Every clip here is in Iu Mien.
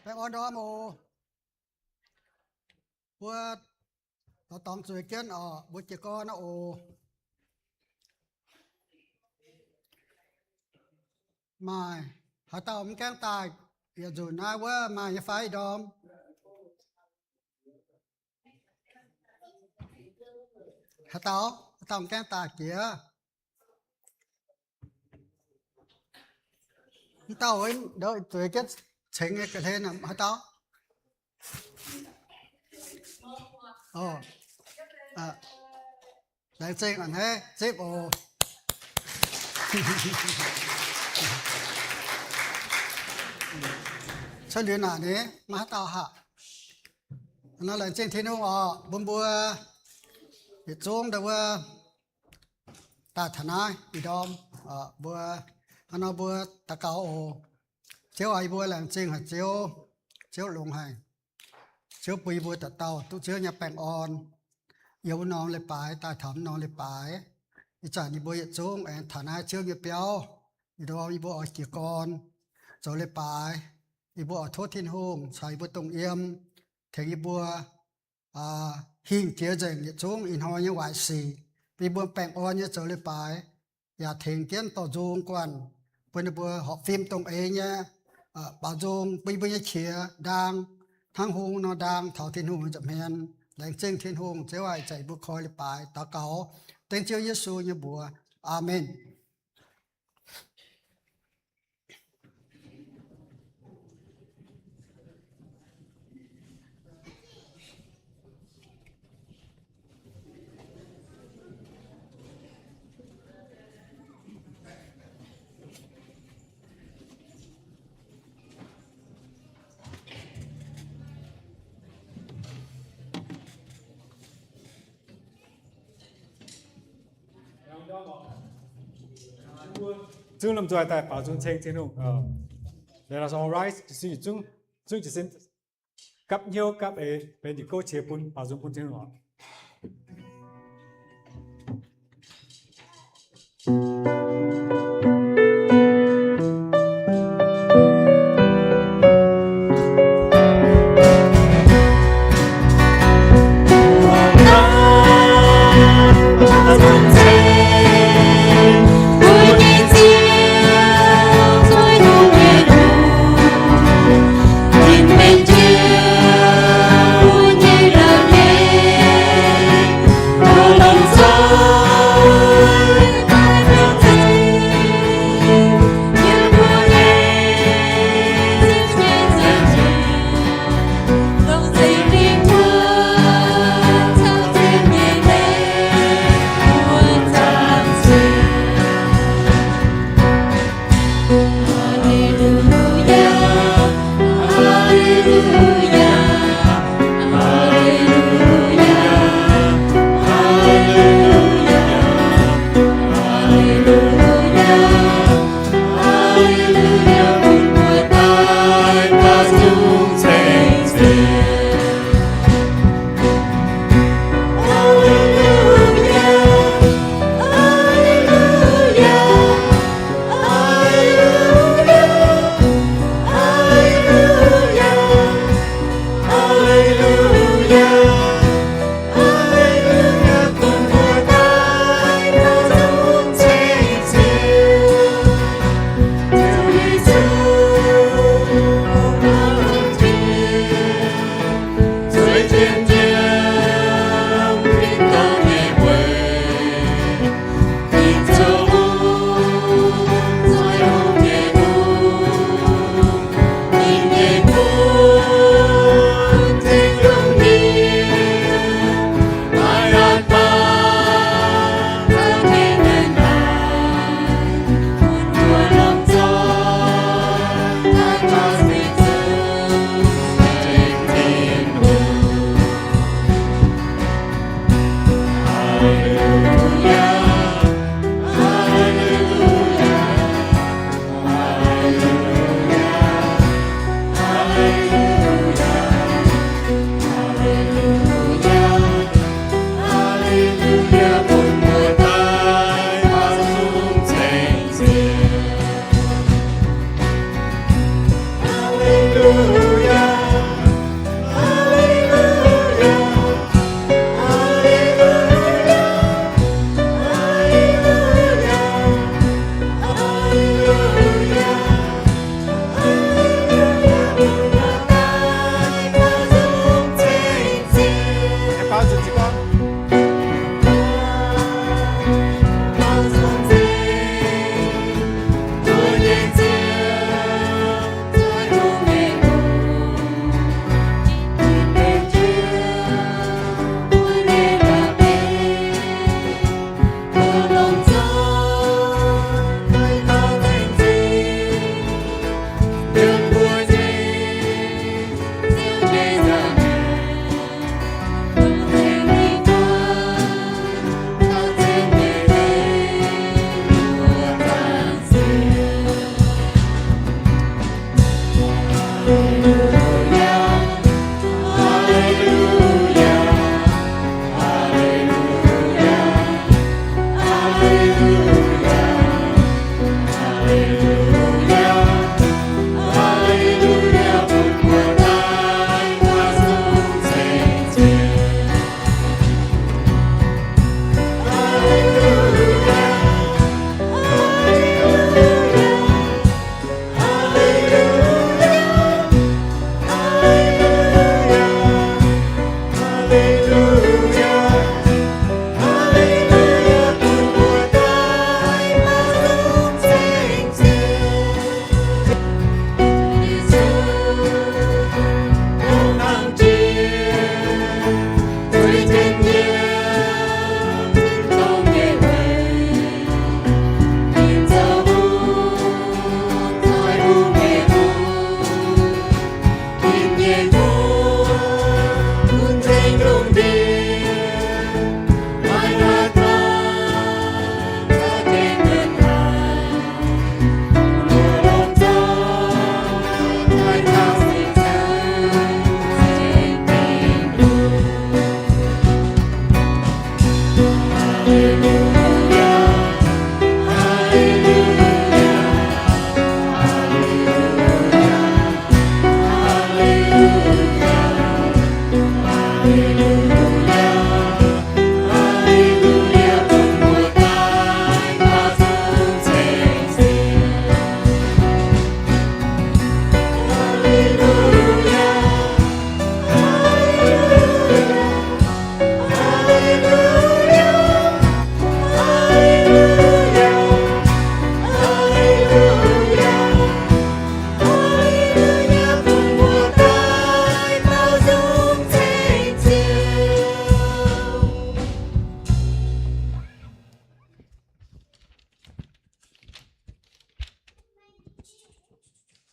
Baengh orn ndorm oc. Mbuo dorh dorngx zueiz jienv oc, mbuo jiez gorn oc. Maaih haaix dauh mv gaengh daaih yietc nzunc naaiv wuov maaih nyei fai ih ndorm? Haaix dauh, haaix dauh mv gaengh daaih jiex? Mv dauh, zueiz jienv cengx nyei ga'hlen haaix dauh? Laengz zingh a'hneiv zipv oc. Cuotv liuz naaic ni, maiv haaix dauh haic. Nor laengz zingh Tin-Hungh oc, bun mbuo yietc zungv ndau wuov daaih taux naaiv ih ndorm, mbuo hnangv nor mbuo daux gaux oc. Ziouv aac, yie mbuo laengz zingh haic Ziouv, Ziouv longx haic. Ziouv bun yie mbuo dauh dauh duqv Ziouv nyei baengh orn, yiem wuov norm leiz-baaix daaih taux wuov norm leiz-baaix. Ih zanc yie mbuo yietc zungv aengx taux naaiv Ziouv nyei biauv. Ih ndorm yie mbuo oix jiez gorn zoux leiz-baaix. Yie mbuo oix tov Tin-Hungh caux yie mbuo dongh yiem, tengx yie mbuo hingh jiex nzengc yietc zungv ih hnoi nyei waaic sic, bun yie mbuo baengh orn nyei zoux leiz-baaix, yaac tengx jienv dorh nzung guanh bun ninh mbuo horpc fim dongh eix nyei baaux nzung bun yie mbuo nyei qiex ndaang hnangv hung nor ndaang taux Tin-Hungh nza'hmien. Laengz zingh Tin-Hungh. Ziouv aac, ih zanc yie mbuo koi leiz-baaix daux gaux dengv Ziouv Yesu nyei mbuox. Aamen. Zungv lomh nzoih daaih baaux nzung ceng Tin-Hungh. Let us all rise. Zungv jiez sin gapv hnyouv gapv eix benx yietc gouv qiex bun baaux nzung bun Tin-Hungh oc.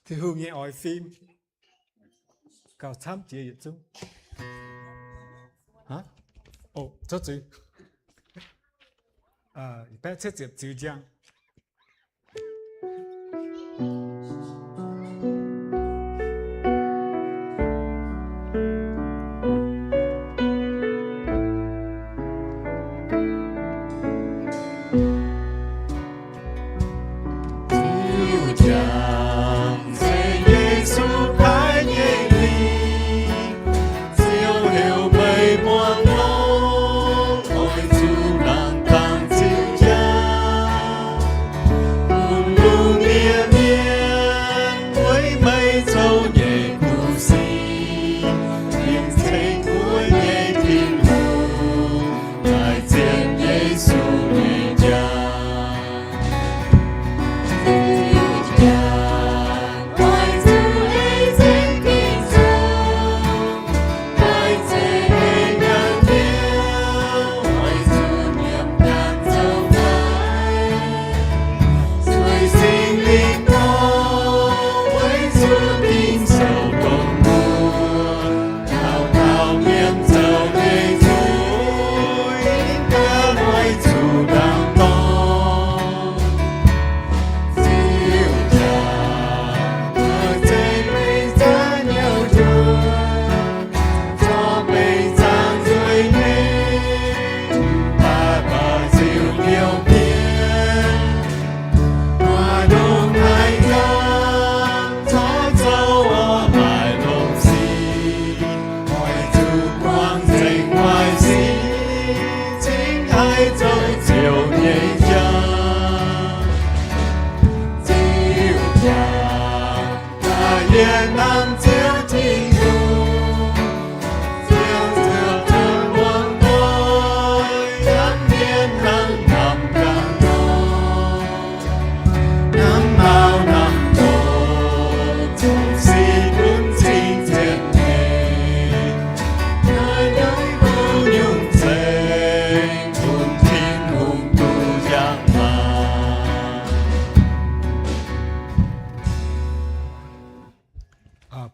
Tin-Hungh nyei oix fim gauh camv jiex yietc zungv. Hov, cuotv zuiz. Baeqv cietv ziepc ziux njang. Ziouv jangx se Yesu paaiv nyei lingh, Ziouv heuc meih muangx longx, oix zuqc nangh dangh Ziouv jaax. Bun lungh ndiev mienh mueiz meih zoux nyei kuv sic, mienh ceng mbuo nyei Tin-Hungh, daaih zien Yesu nyei jaax.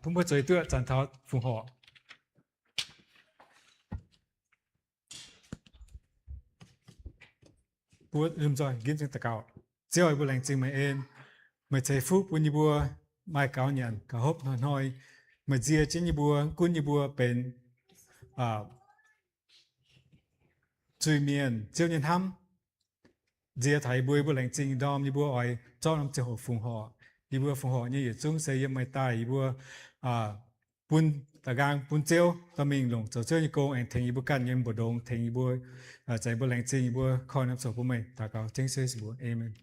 Bun mbuo zueiz duqv zanc taux fongc horc. Mbuo lomh nzoih nqemh daux gaux. Ziouv, yie mbuo laengz zingh meih en. Meih ceix fuqv bun yie mbuo maaih gaux nyanc gaux hopv hnoi-hnoi. Meih nzie jienv yie mbuo, gunv yie mbuo benx zuiz-mienh Ziouv nyei hnamv nzie taux yie mbuo. Yie mbuo laengz zingh ndorm yie mbuo oix zorqv norm ziangh hoc fongc horc. Yie mbuo fongc horc nyei yietc zungv se yiem meih daaih. Yie mbuo bun da'nqaang bun Ziouv dorh mingh longc zoux Ziouv nyei gong, aengx tengx yie mbuo ganh nyei mbu'ndongx, tengx yie mbuo, zanc yie mbuo laengz zingh, yie mbuo koiv norm ziangh hoc bun meih. Daux gaux Ziouv Yesu mbuox, Aamen.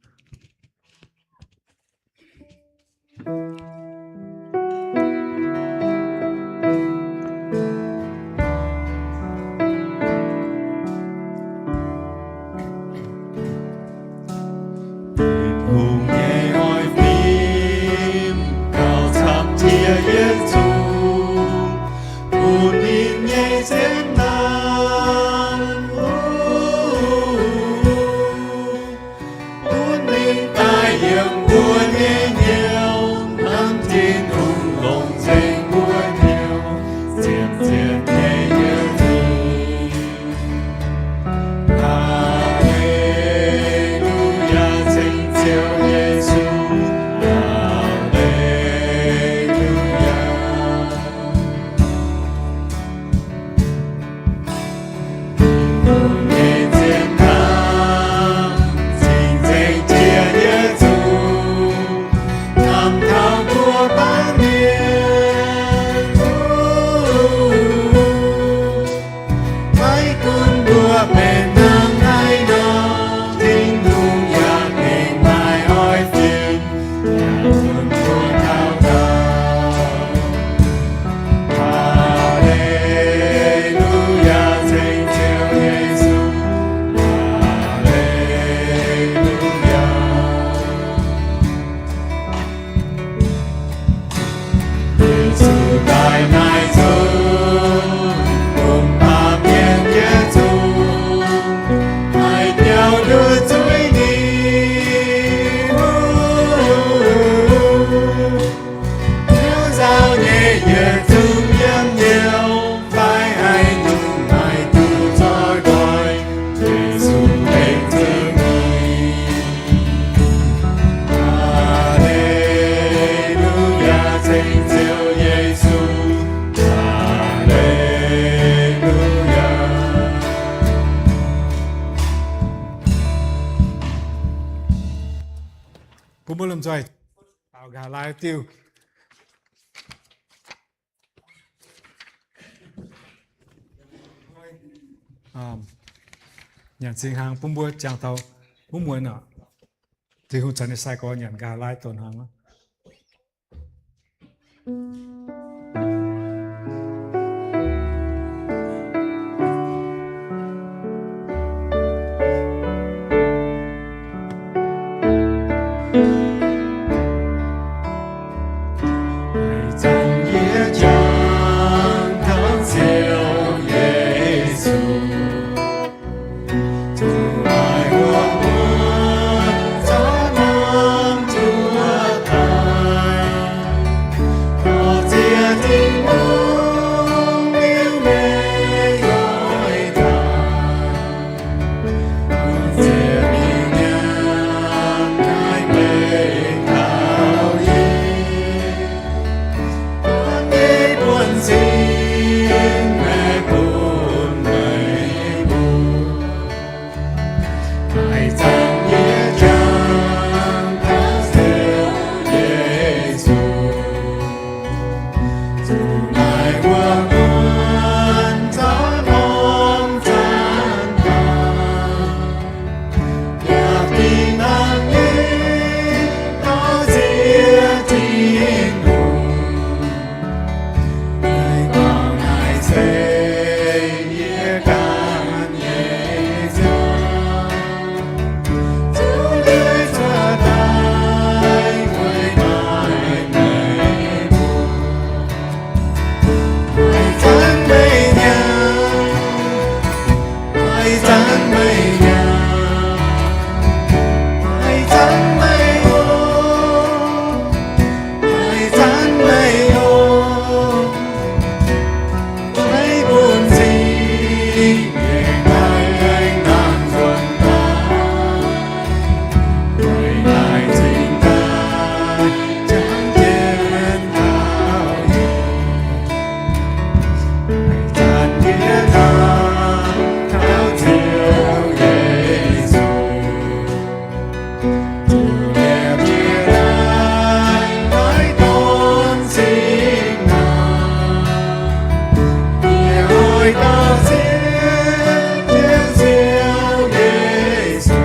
Tin-Hungh nyei oix fim gauh camv jiex yietc zungv, bun ninh nyei sienx naamh, bun ninh daaih yiem mbuo nyei hnyouv hnangv Naaiv nzunc, bun baamh mienh yietc zungv haih biaux nduov zuiz ninh. Ziouv nzauh nyei yietc zungv yiem hnyouv, fai haaix nyungc maaih duqv zoih doic, Yesu benx Ziouv nyei. Aa^le^lu^yaa, ceng Ziouv Yesu. Aa^le^lu^yaa. Bun mbuo lomh nzoih daux nqa'haav laai diuh. Nyanc cing hnaangx bun mbuo jangx taux wuov muonz oc. Tin-Hungh caux ninh sai-gorx nyanc nqa'haav laai donx hnaangx oc. Ih zanc yie jangx taux Ziouv Yesu, zuqc maaih wuom-muonz zorqv norm zuov daaih, dorh ziex Tin-Hungh liuz meih nqoi daaih. Bun ziex mienh nyaanh naaiv mbenc taux yie, buonv nyei buonv-sin aengx bun meih mbuo. Ih zanc yie jangx taux Ziouv Yesu, zuqc maaih wuom-muonz zorqv norm zanc daaih, yaac fih hnangv nyei dorh ziex Tin-Hungh. Meih gorngv naaiv se yie ganh nyei Ziouv, zuqc nduov cuotv daaih weic maaih meih mbuo. Ih zanc meih nyaanh, ih zanc meih nyaanh, ih zanc meih oc, ih zanc meih oc. Meih bun cing-nzengc daaih aengx nangh nzuonx daaih, weic naaiv cingx daaih jangx jienv taux yie. Ih zanc yie jangx taux Ziouv Yesu, zuqc yie jiex daaih maiv donx cing-nzengc, yie oix dau ziex jienv Ziouv Yesu,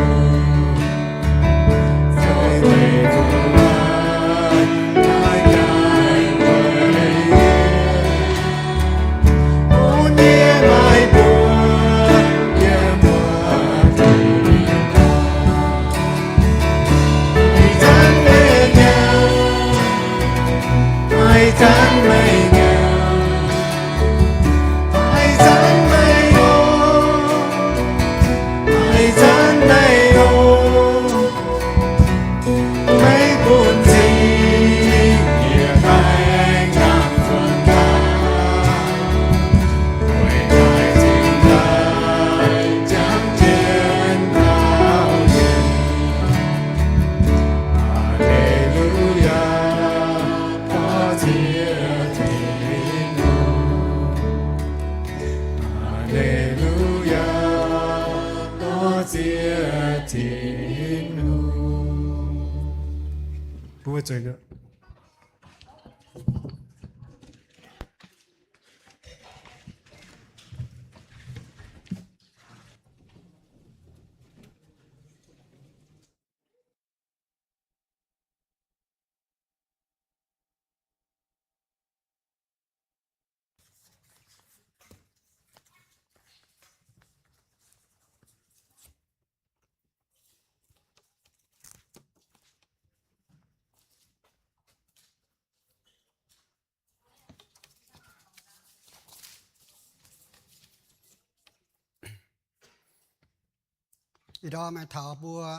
zoux meih zuqc naaiv, naaiv jaaix weic yie, bun yie maiv buatc yie muoz-doic. Ih zanc meih nyaanh, ih zanc meih nyaanh, ih zanc meih oc, ih zanc meih oc. Meih bun cing-nzengc yie daaih nangh nzuonx daaih, weic naaiv cingx daaih jangx jienv taux yie. Aa^le^lu^yaa, dorh ziex Tin-Hungh. Aa^le^lu^yaa, dorh ziex Tin-Hungh. Bun mbuo zueiz. Ih ndorm aengx taux mbuo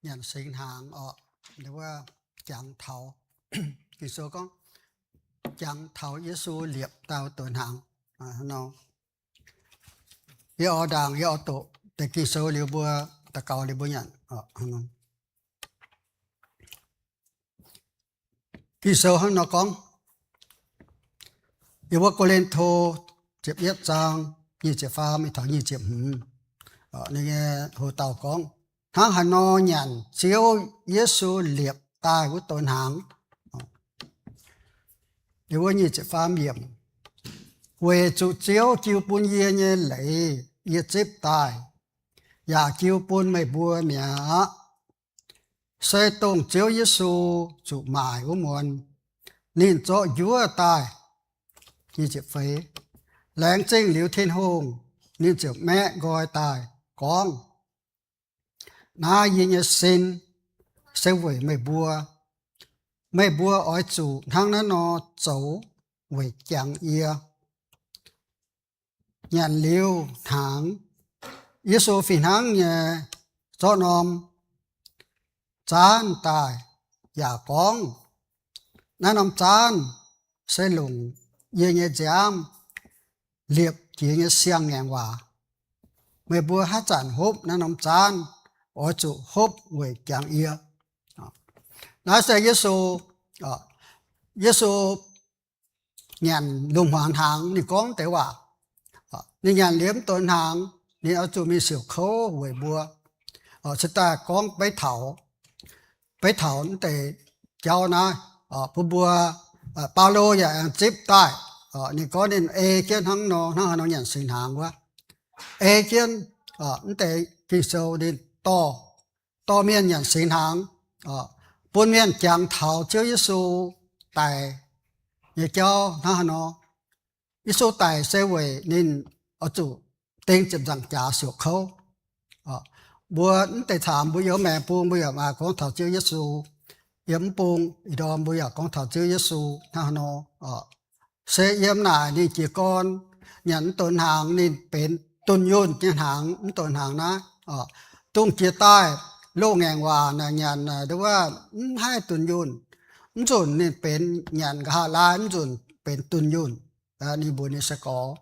nyanc singx hnaangx orqc, wuov jangx taux, Ging-Sou gorngv, jangx taux Yesu liepc daaih wuov donx hnaangx. Yie oix ndaangc, yie oix doqc deix Ging-Sou liuz mbuo daux gaux liuz mbuo nyanc. Ging-Sou hnangv nor gorngv, yiem wuov Ko^lin^to ziepc yietv zaang nyic ziepc faam mingh taux nyic ziepc hmz, ninh nyei hoc dauh gorngv, hnangv haaix nor nyanc Ziouv Yesu liepc daaih wuov donx hnaangx. Yiem wuov nyic ziepc faam yiemc, weic zuqc Ziouv jiu bun yie nyei leiz yie zipv daaih, yaac jiu bun meih mbuo mi'aqv. Se dongh Ziouv Yesu zuqc maaic wuov muonz, ninh zorqv njuov daaih. Laengz zingh liuz Tin-Hungh, ninh ziouc maeqv nqoi daaih gorngv, naaiv yie nyei sin se weic meih mbuo. Meih mbuo oix zuqc hnangv naaiv nor zoux weic jangx yie. Nyanc liuz hnaangx, Yesu fih hnangv nyei zorqv norm zaanv daaih yaac gorngv, naaiv norm zaanv se longc yie nyei nziaamv liepc jiex nyei siang-ngaengc waac. Meih mbuo haaix zanc hopv naaiv norm zaanv, oix zuqc hopv weic jangx yie. Naaiv se Yesu, Yesu nyanc lungh hmuangx hnaangx ninh gorngv deix waac. Ninh nyanc liuz mv donx hnaangx, ninh oix zuqc mingh siouc kouv weic mbuo. Cingx daaih gorngv beiv taux, beiv taux mv deix jauv naaiv, bun mbuo, Baulo yaac aengx zipv daaih. Ninh gorngv ninh ei jienv hnangv nor, hnangv haaix nor nyanc singx hnaangx wuov, ei jienv mv deix Ging-Sou ninh dorh, dorh mienh nyanc singx hnaangx, bun mienh jangx taux Ziouv Yesu daic nyei jauv hnangv haaix nor. Yesu daic se weic ninh oix zuqc ding ziepc nzaangc jaax siouc kouv. Mbuo mv deix caamx mbuo yiem maengx bung mbuo yaac maaih gorngv taux Ziouv Yesu. Yiem mv bung ih ndorm mbuo yaac gorngv taux Ziouv Yesu hnangv haaix nor. Se yiem naaic ninh jiez gorn nyanc mv donx hnaangx, ninh benx dunh yunh nyei hnaangx, mv donx hnaangx naaiv. Dongh jiex daaih loz-ngaengc waac naaic nyanc naaic nduov mv haih dunh yunh. Mv nzunc ninh benx nyanc nqa'haav laai, mv nzunc benx dunh yunh. Ninh mbuox ninh sai-gorx,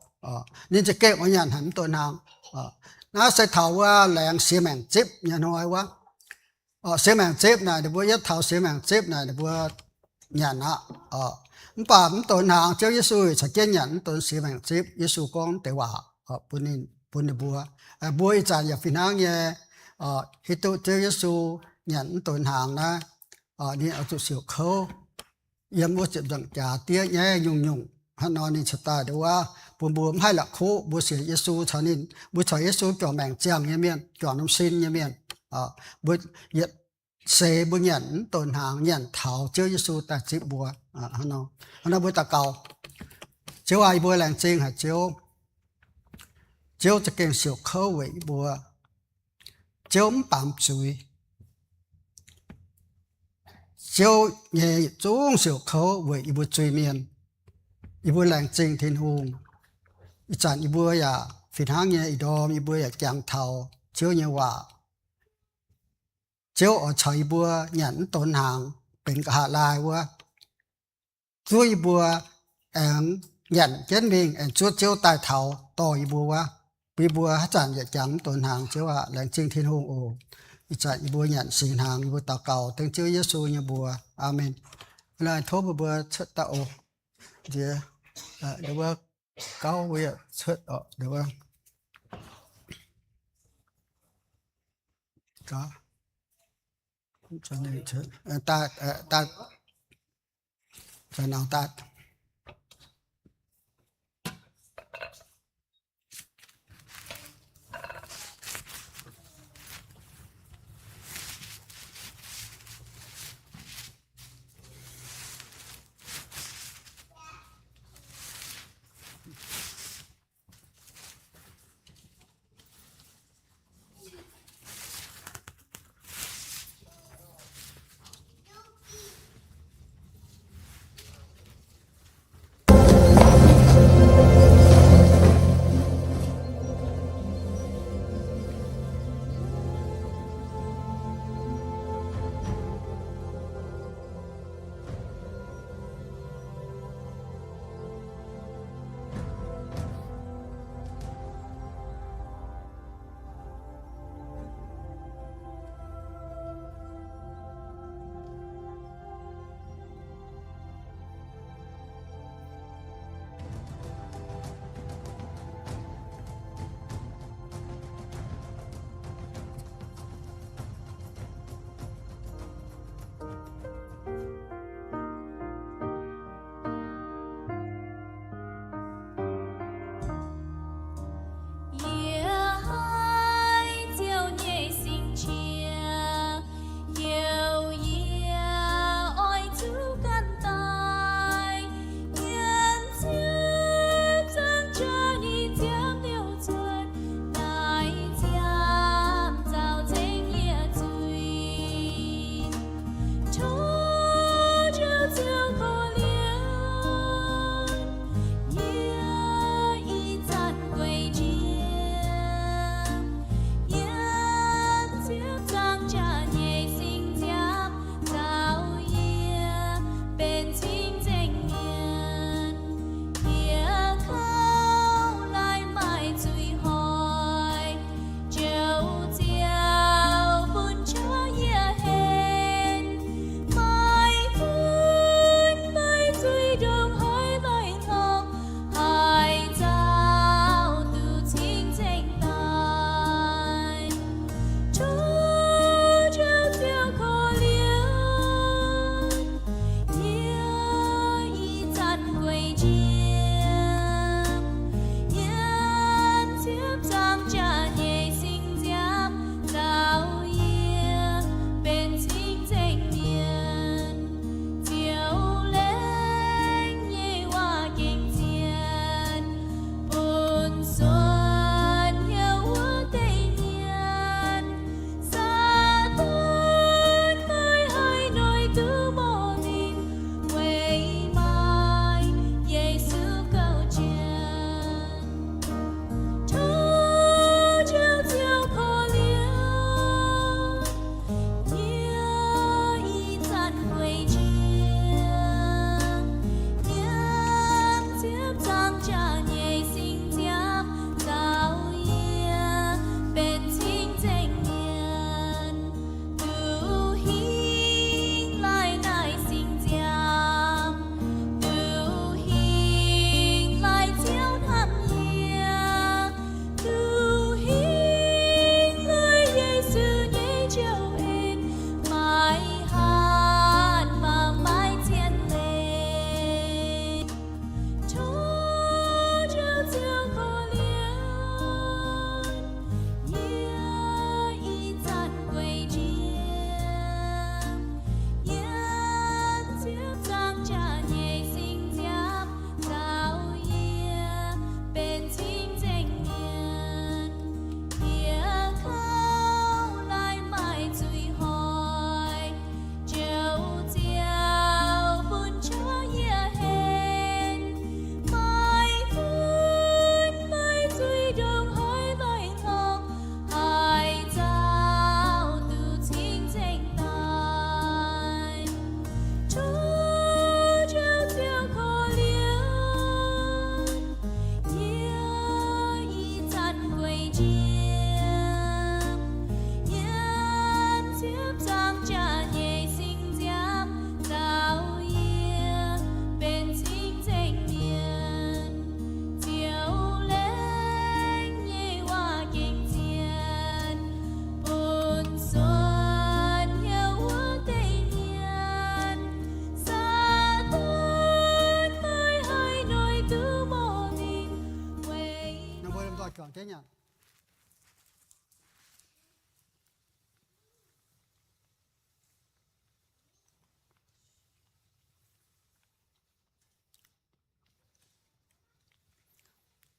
ninh za'gengh oix nyanc haic mv donx hnaangx. Naaiv se taux wuov laengz siex maengc zipv nyei hnoi wuov. Siex maengc zipv naaic ninh mbuo yietv taux siex maengc zipv naaic ninh mbuo nyanc aqv. Mv baac mv donx hnaangx, Ziouv Yesu caux jienv nyanc mv donx siex maengc zipv. Yesu gorngv deix waac bun ninh, bun ninh mbuo. Mbuo ih zanc yaac fih hnangv nyei, hiuv duqv Ziouv Yesu nyanc mv donx hnaangx naaiv, ninh oix zuqc siouc kouv yiem wuov ziepc nzaangc jaax diev nyaiv nyungc-nyungc. Hnangv nor ninh cingx daaih nduov bun mbuo mv haih la'kuqv mbuo sienx Yesu caux ninh, mbuo caux Yesu juangc maengc ziangh nyei mienh, juangc norm sin nyei mienh. Mbuo yietc seix mbuo nyanc mv donx hnaangx, nyanc taux Ziouv Yesu daaih zipv mbuo. Hnangv nor mbuo daux gaux. Ziouv aac, yie mbuo laengz zingh haic Ziouv. Ziouv za'gengh siouc kouv weic yie mbuo. Ziouv mv baamz zuiz. Ziouv nyei yietc zungv siouc kouv weic yie mbuo zuiz-mienh. Yie mbuo laengz zingh Tin-Hungh. Ih zanc yie mbuo yaac fih hnangv nyei ih ndorm yie mbuo yaac jangx taux Ziouv nyei waac. Ziouv oix caux yie mbuo nyanc mv donx hnaangx benx nqa'haav laai wuov, zuov yie mbuo aengx nyanc jienv mingh aengx zuov Ziouv daaih taux dorh yie mbuo wuov, bun yie mbuo haaix zanc yaac jangx mv donx hnaangx. Ziouv aac, laengz zingh Tin-Hungh oc. Ih zanc yie mbuo nyanc singx hnaangx, yie mbuo daux gaux dengv Ziouv Yesu nyei mbuox. Aamen. Tov mbuo mbuo cuotv daaih oc. Nziex, wuov gauv mbuo yaac cuotv oc. Daaih, daaih, daaih, daaih. Deix nyanc.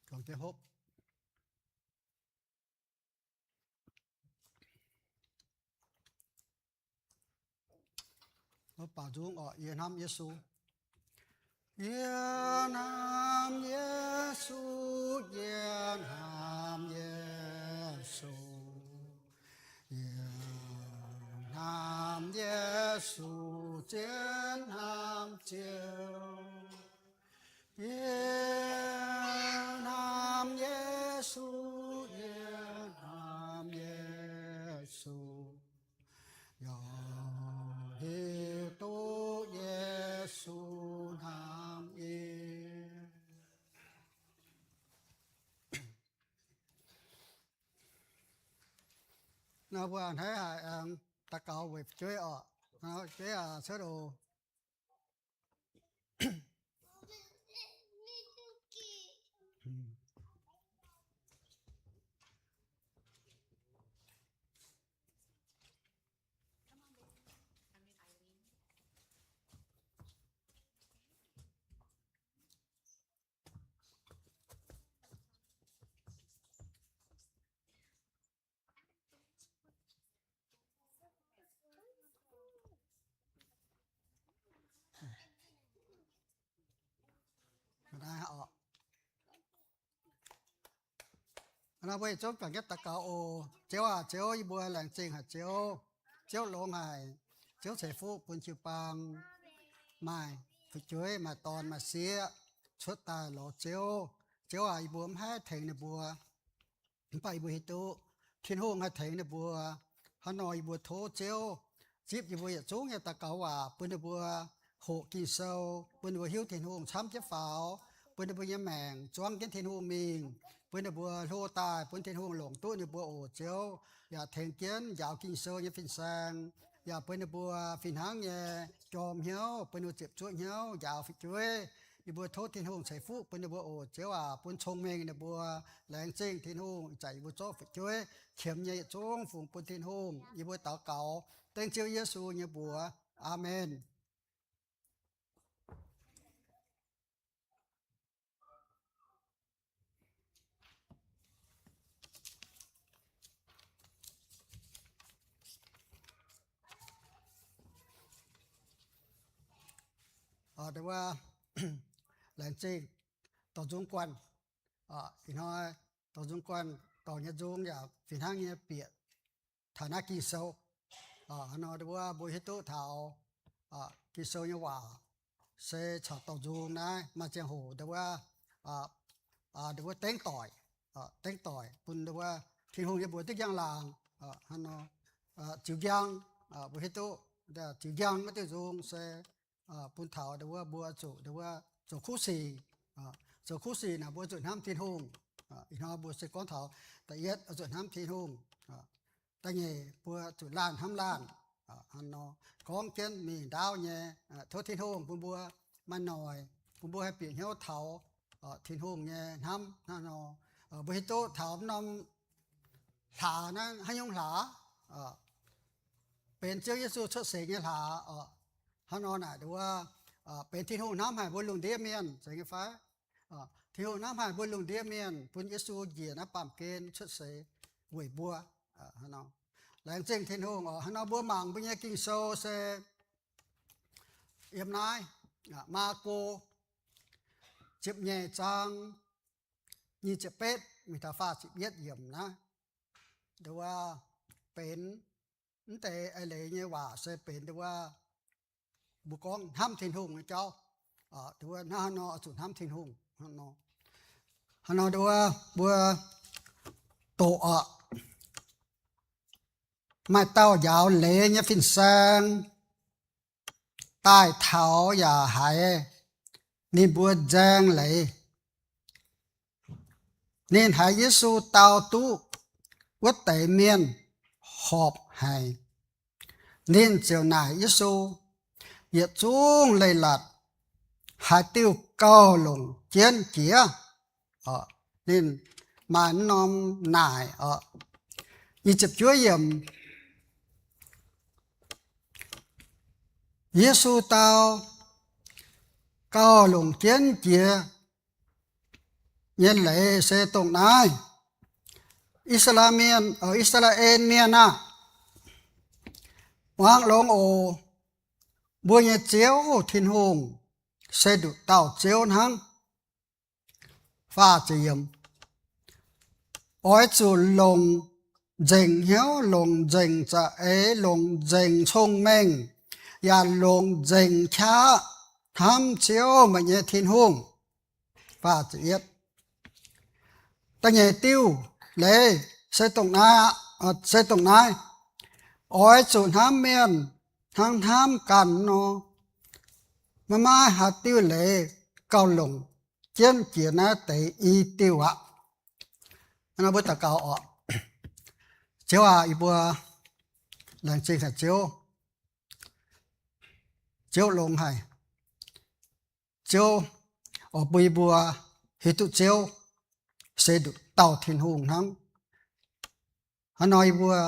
Gorngv jienv hopv. Mbuo baaux nzung oc. Yie hnamv Yesu. Yie hnamv Yesu, yie hnamv Yesu. Yie hnamv Yesu, zien hnamv Ziouv. Yie hnamv Yesu, yie hnamv Yesu. Yaac hiuv duqv Yesu hnamv yie. Nor mbuo a'hneiv haic aengx daux gaux weic fu'jueiv oc. Fu'jueiv aac, cuotv oc. Naaiv mbuo yietc zungv juangc jienv daux gaux oc. Ziouv aac, Ziouv, yie mbuo laengz zingh haic Ziouv. Ziouv longx haic. Ziouv ceix fuqv bun jiu-baang maaih fu'jueiv, maaih dorn, maaih sieqv cuotv daaih lorz Ziouv. Ziouv aac, yie mbuo mv haih tengx ninh mbuo. Mv baac yie mbuo hiuv duqv Tin-Hungh haih tengx ninh mbuo. Hnangv nor yie mbuo tov Ziouv zipv yie mbuo yietc zungv nyei daux gaux waac bun ninh mbuo hoqc Ging-Sou, bun ninh mbuo hiuv Tin-Hungh camv jienv faaux, bun ninh mbuo nyei maengc zuangv jienv Tin-Hungh mingh, bun ninh mbuo hlo daaih bun Tin-Hungh longc duqv ninh mbuo oc Ziouv. Yaac tengx jienv njaaux Ging-Sou nyei fin-saeng, yaac bun ninh mbuo fih hnangv nyei jorm hnyouv, bun ninh mbuo ziepc zuoqv hnyouv njaaux fu'jueiv. Yie mbuo tov Tin-Hungh ceix fuqv bun ninh mbuo oc Ziouv aac, bun cong-mengh ninh mbuo. Laengz zingh Tin-Hungh ih zanc yie mbuo zorqv fu'jueiv qiemx nyei yietc zungv fungx bun Tin-Hungh. Yie mbuo daux gaux dengv Ziouv Yesu nyei mbuox. Aamen. Ndau wuov, laengz zingh dorh nzung guanh. Ih hnoi dorh nzung guanh, dorh nyei nzung yaac fih hnangv nyei bieqc taux naaiv Ging-Sou. Hnangv nor ndau wuov mbuo hiuv duqv taux Ging-Sou nyei waac se caux dorh nzung naaiv maaih ziangh hoc ndau wuov, ndau wuov dengv doic, dengv doic bun ndau wuov Tin-Hungh nyei mbuox duqv njang-laangc. Hnangv nor ziux njang, mbuo hiuv duqv ziux njang wuov diuh nzung se bun taux ndau wuov mbuo zuqc ndau wuov zoux kuv sic. Zoux kuv sic naaic mbuo zuqc hnamv Tin-Hungh. Ih hnoi mbuo se gorngv taux da'yietv zuqc hnamv Tin-Hungh. Da'nyeic mbuo zuqc laanh hnamv laanh. Hnangv nor gorngv jienv mingh ndaauv nyei, tov Tin-Hungh bun mbuo maaih noic, bun mbuo haih bieqc hnyouv taux Tin-Hungh nyei hnamv. Hnangv nor mbuo hiuv duqv taux norm hlaax naaiv haaix nyungc hlaax? Benx Ziouv Yesu cuotv seix nyei hlaax oc. Hnangv nor naaic ndau wuov benx Tin-Hungh hnamv haic mbuo lungh ndiev mienh, zeiz nyei fai? Tin-Hungh hnamv haic mbuo lungh ndiev mienh, bun Yesu njiec naaiv baamh gen cuotv seix weic mbuo. Laengz zingh Tin-Hungh oc. Hnangv nor mbuo mangc mbuo nyei Ging-Sou se yiem naaiv Maako ziepc nyeic zaang nyic ziepc betv mingh taux faah ziepc yietv yiemc naaiv. Ndau wuov benx mv deix eix leiz nyei waac se benx ndau wuov mbuo gorngv hnamv Tin-Hungh nyei jauv. Ndau wuov hnangv haaix nor zuqc hnamv Tin-Hungh. Hnangv nor ndau wuov mbuo doqc oc. Maaih dauh njaaux leiz nyei fin-saeng daaih taux yaac haiz ninh mbuo nzaeng leiz. Ninh haiz Yesu dau duqv wuov deix mienh horpc haic. Ninh ziouc naaic Yesu, Yietc zungv leiz-latc haaix diuh gauh longc jienv jiex? Ninh maaih wuov norm naaic oc. Nyic ziepc juov yiemc, Yesu dau, gauh longc jienv jiex nyei leiz se dongh naaiv: I^saa^laa^en Mienh, I^saa^laa^en Mienh aah! Muangx longx oc. Mbuo nyei Ziouv Tin-Hungh se nduqc dauh Ziouv hnangv. Faah ziepc yiemc, oix zuqc longc nzengc hnyouv, longc nzengc za'eix, longc nzengc cong-mengh, yaac longc nzengc qaqv hnamv Ziouv, meih nyei Tin-Hungh. Faah ziepc yietv, da'nyeic diuh leiz se dongh naaiv, se dongh naaiv: Oix zuqc hnamv mienh hnangv hnamv ganh nor. Maiv maaih haaix diuh leiz gauh longc jienv jiex naaiv deix i diuh aqv. Naaiv mbuo daux gaux oc. Ziouv aac, yie mbuo laengz zingh haic Ziouv. Ziouv longx haic. Ziouv oix bun yie mbuo hiuv duqv Ziouv se nduqc dauh Tin-Hungh hnangv. Hnangv nor yie mbuo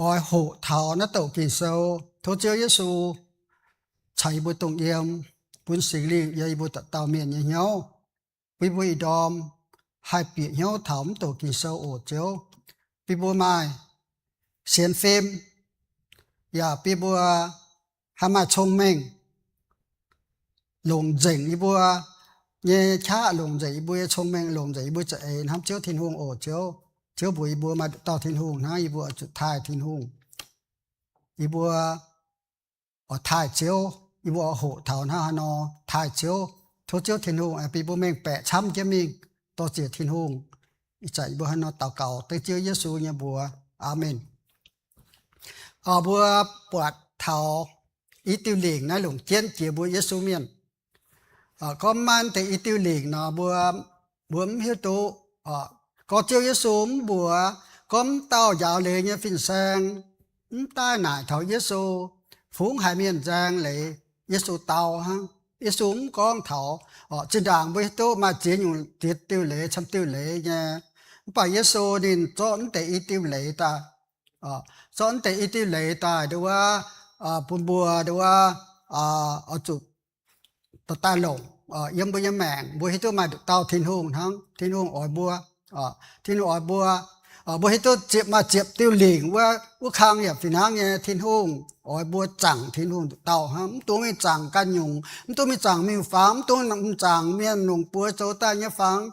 oix hoqc taux naaiv douc Ging-Sou, tov Ziouv Yesu caux yie mbuo dongh yiem, bun Singx Lingh yiem yie mbuo dauh dauh mienh nyei hnyouv, bun yie mbuo ih ndorm haih bieqc hnyouv taux mv douc Ging-Sou oc Ziouv. Bun yie mbuo maaih sienx fim, yaac bun yie mbuo haih maaih cong-mengh, longc nzengc yie mbuo nyei qaqv, longc nzengc yie mbuo nyei cong-mengh, longc nzengc yie mbuo za'eix hnamv Ziouv Tin-Hungh oc Ziouv. Ziouv mbuox yie mbuo maaih nduqc dauh Tin-Hungh hnangv, yie mbuo oix zuqc taaih Tin-Hungh. Yie mbuo oix taaih Ziouv, yie mbuo oix hoqc taux hnangv haaix nor taaih Ziouv. Tov Ziouv Tin-Hungh aengx bun yie mbuo mengh baeqc camv jienv mingh, dor-ziec Tin-Hungh. Ih zanc yie mbuo hnangv nor daux gaux dengv Ziouv Yesu nyei mbuox. Aamen. Oc, mbuo buatc taux i diuh lingc naaiv longc jienv jiex mbuo Yesu mienh. Gorngv maiv maaih deix i diuh lingc nor, mbuo, mbuo mv hiuv duqv. Gorngv Ziouv Yesu mv mbuox gorngv mv dauh njaaux leiz nyei fin-saeng mv daaih naaic taux Yesu, fungx haiz mienh nzaeng leiz, Yesu dau hnangv. Yesu mv gorngv taux. Zinh ndaangc mbuo hiuv duqv maaih ziex nyungc, ziex diuh leiz, camv diuh leiz nyei. Mv baac Yesu ninh zorqv mv deix i diuh leiz daaih, zorqv mv deix i diuh leiz daaih nduov, bun mbuo nduov, oix zuqc daaih longc yiem mbuo nyei maengc. Mbuo hiuv duqv maaih nduqc dauh Tin-Hungh hnangv. Tin-Hungh oix mbuo, Tin-Hungh oix mbuo, mbuo hiuv duqv ziepc, maaih ziepc diuh lingc wuov, wuov kang yaac fih hnangv nyei. Tin-Hungh oix mbuo zaangc Tin-Hungh nduqc dauh hnangv. Mv dungx mingh zaangc ganh nyungc, mv dungx mingh zaangc miuc-fangx, mv dungx mingh zaangc mienh longc buoz zoux daaih nyei fangx.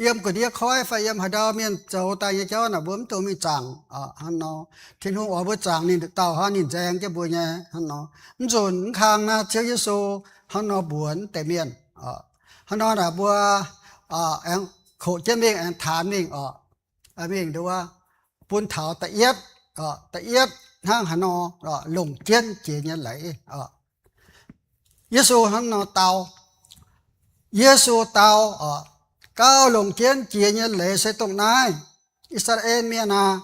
Yiem gu'ndiev koiv fai yiem haaix ndau mienh zoux daaih nyei jauv naaic, mbuo mv dungx mingh zaangc hnangv nor. Tin-Hungh oix mbuo zaangc ninh nduqc dauh hnangv, ninh nzaeng jienv mbuo nyei hnangv nor. Mv nzunc mv kang naaiv Ziouv Yesu hnangv nor mbuox mv deix mienh. Hnangv nor naaic mbuo aengx koqc jienv mingh, aengx taanx mingh oc. Mingh nduov, bun taux da'yietv, da'yietv hnangv haaix nor longc jienv jiex nyei leiz. Yesu hnangv nor dau. Yesu dau, gauh longc jienv jiex nyei leiz se dongh naaiv: I^saa^laa^en Mienh aah!